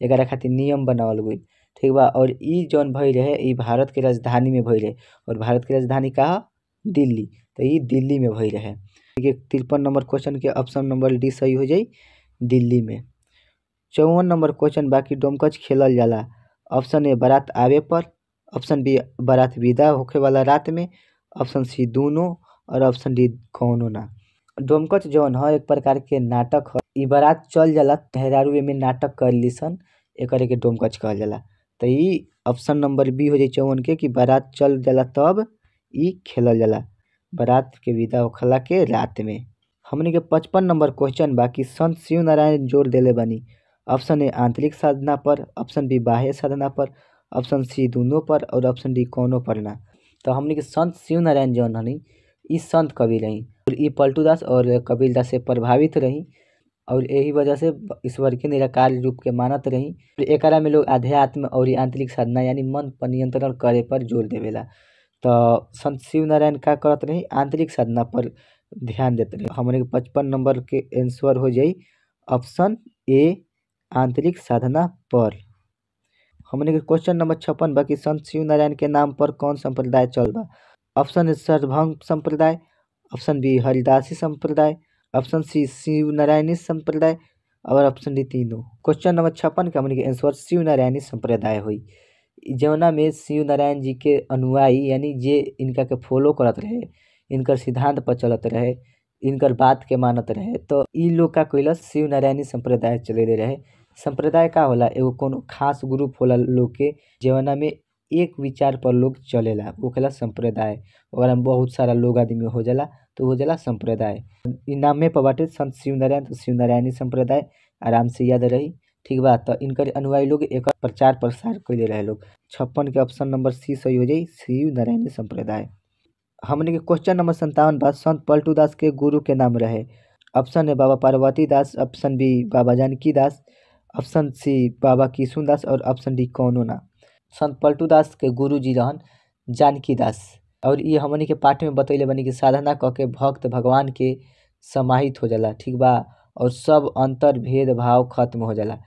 एकरा खातिर नियम बनावल गइल, ठीक बा। और इ जौन भइल रहे इ भारत के राजधानी में भइल रहे और भारत के राजधानी का ह? दिल्ली। त इ दिल्ली में भइल रहे। 53 नंबर क्वेश्चन के ऑप्शन नंबर डी सही हो जाई दिल्ली में। 54 नंबर क्वेश्चन बाकी डोमकच खेलल जाला? ऑप्शन ए बारात आवे पर, ऑप्शन बी बारात विदा होखे वाला रात में, ऑप्शन सी दोनों और ऑप्शन डी कौनो ना। डोमकच जौन ह एक प्रकार के नाटक ह, इ बारात चल जाला मेहरारू एमे नाटक कर लीसन, एकरे के डोमकच कहल जाला। त इ ऑप्शन नंबर बी हो जाई 54 के कि बारात चल जाला तब इ खेलल जाला, बारात के विदा होखला के रात में। हमनी के 55 नंबर क्वेश्चन बा कि संत शिव नारायण जोर देले बानी? ऑप्शन ए आंतरिक साधना पर, ऑप्शन बी बाह्य साधना पर, ऑप्शन सी दोनों पर और ऑप्शन डी कौनो पर ना। त हमनी के संत शिव नारायण जौन हनी इ संत कवि रही और इ पलटू दास और कबीर दास से प्रभावित रही और यही वजह से ईश्वर के निराकार रूप के मानत रही। एकरा में लोग अध्यात्म और आंतरिक साधना यानी मन पर नियंत्रण करे पर जोर देवेला। त संत शिव नारायण का करत रही? आंतरिक साधना पर ध्यान देते रही। हमनी के 55 नंबर के आंसर हो जाई ऑप्शन ए आंतरिक साधना पर। हमनी के क्वेश्चन नंबर 56 बाकी संत शिव नारायण के नाम पर कौन संप्रदाय चल बा? ऑप्शन ए सर्वभंग संप्रदाय, ऑप्शन बी हरिदासी संप्रदाय, ऑप्शन सी शिव नारायणी संप्रदाय और ऑप्शन डी तीनों। क्वेश्चन नंबर 56 के हमनी के आंसर शिव नारायणी संप्रदाय होई, जौना में शिव नारायण जी के अनुयायी यानी जे इनका के फॉलो करत रहे, इनकर सिद्धांत पर चलत रहे, इनकर बात के मानत रहे, तो इ लोग का कैलस शिव नारायणी संप्रदाय चलेले रहे। संप्रदाय का होला? एगो कोनो खास ग्रुप होला लोग के जौना में एक विचार पर लोग चलेला, होखेला संप्रदाय। ओकरा में बहुत सारा लोग आदमी हो जाला तो हो जाला संप्रदाय। इ नामे पर बाटे संत शिव नारायण, तो शिव नारायणी संप्रदाय आराम से याद रही, ठीक बा। त इनकर अनुयायी लोग एकर प्रचार प्रसार कइले रहे लोग। 56 के ऑप्शन नंबर सी सही हो जाई शिव नारायणी संप्रदाय। हमनी के क्वेश्चन नंबर 57 बा संत पलटू दास के गुरु के नाम रहे? Option A Baba Parvati Das, option B Baba Janaki Das, option C Baba Kishun Das और ऑप्शन डी कौनो ना। संत पलटू दास के गुरु जी रहन जानकी दास और ये हमनी के पाठ में बतैले बानी कि साधना क के भक्त भगवान के समाहित हो जाला, ठीक बा, और सब अंतर भेद भाव खत्म हो जाला।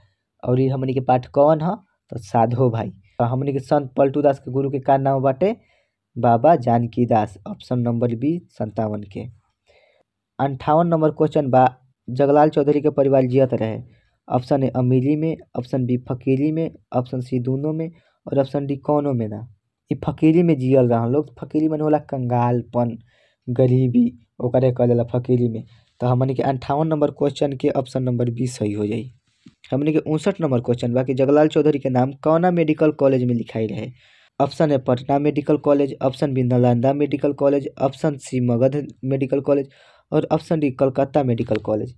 और ये हमनी के पाठ कौन ह? तो साधो भाई। तो हमनी के संत पलटू दास के गुरु के का नाम बाटे? Baba Janaki Das, option number B 57 के। 58 नंबर क्वेश्चन बा जगलाल चौधरी के परिवार जियत रहे? ऑप्शन ए अमीरी में, ऑप्शन बी फकीरी में, ऑप्शन सी दोनों में और ऑप्शन डी कौनो में ना। इ फकीरी में जियल रहन लोग। फकीरी मन होला कंगालपन, गरीबी ओकरे कहल जाला फकीरी में। तो हमनी के 58 नंबर क्वेश्चन के ऑप्शन नंबर 20 सही हो जाई। हमनी के 59 नंबर क्वेश्चन बा कि जगलाल चौधरी के नाम कौना मेडिकल कॉलेज में लिखाई रहे। Option A Patna medical college, option B Nalanda medical college, option C Magadh medical college और option D Calcutta medical college.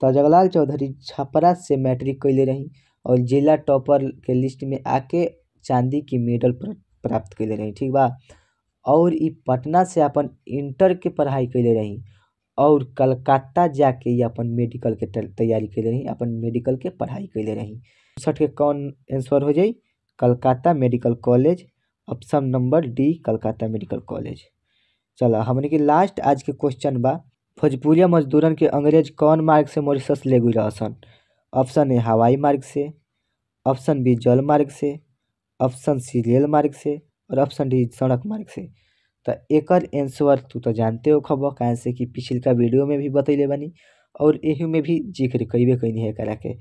तो जगलाल चौधरी छपरा से मैट्रिक कैले रही और जिला टॉपर के लिस्ट में आके चांदी की मेडल प्राप्त कैले रही, ठीक बा। और ई पटना से अपन इंटर के पढ़ाई कैले रही और कलकत्ता जाके ई अपन मेडिकल के तैयारी कैले रही, अपन मेडिकल के पढ़ाई कैले रही। 59 के कौन आंसर हो जाई? Calcutta medical college, option number D Calcutta medical college. चलो हमने के लास्ट आज के क्वेश्चन बा, भोजपुरिया मजदूरन के अंग्रेज कौन मार्ग से मॉरिशस ले गई रहसन? ऑप्शन ए हवाई मार्ग से, ऑप्शन बी जल मार्ग से, ऑप्शन सी रेल मार्ग से और ऑप्शन डी सड़क मार्ग से। तो एकर आंसर तू तो जानते हो खबर, काहे से कि पिछलका वीडियो में भी बतैले बानी और एही में भी जिक्र कइबे कइनी है एकरा के।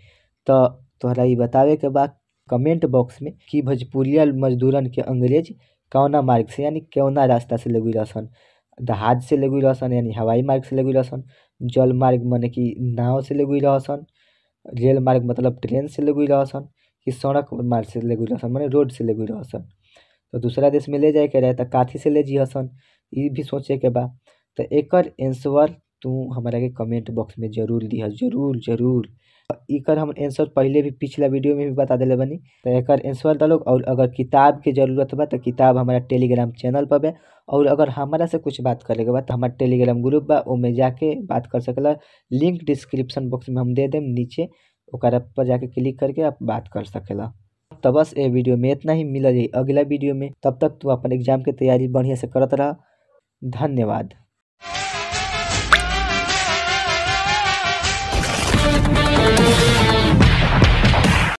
तो तोहरा ई बतावे के बा कमेंट बॉक्स में कि भोजपुरिया मजदूरन के अंग्रेज कौना मार्ग से यानी कौना रास्ता से ले गई रहसन। जहाज से ले गई रहसन यानी हवाई मार्ग से ले गई रहसन, जल मार्ग माने कि नाव से ले गई रहसन, रेल मार्ग मतलब ट्रेन से ले गई रहसन कि सड़क मार्ग से ले गई रहसन माने रोड से ले गई रहसन। तो दूसरा देश में ले जाए के रहे तो काथी से ले जिहसन, ई भी सोचे के बा। तो एकर आंसर तू हमारा के कमेंट बॉक्स में जरूर दिह, जरूर जरूर। एकर हम आंसर पहले भी पिछला वीडियो में भी बता देले बनी, तो एकर आंसर दलोग। और अगर किताब के जरूरत बा तो किताब हमारा टेलीग्राम चैनल पर बा, और अगर हमारा से कुछ बात करे के बा तो हमारा टेलीग्राम ग्रुप बा, ओमे जाके बात कर सकला। लिंक डिस्क्रिप्शन बॉक्स में हम they them नीचे, ओकरा पर जाके क्लिक करके आप बात कर सकेला। तो बस ये वीडियो में इतना ही, मिल जाए अगला वीडियो में। तब तक तू अपन एग्जाम के तैयारी बढ़िया से करत रह। धन्यवाद।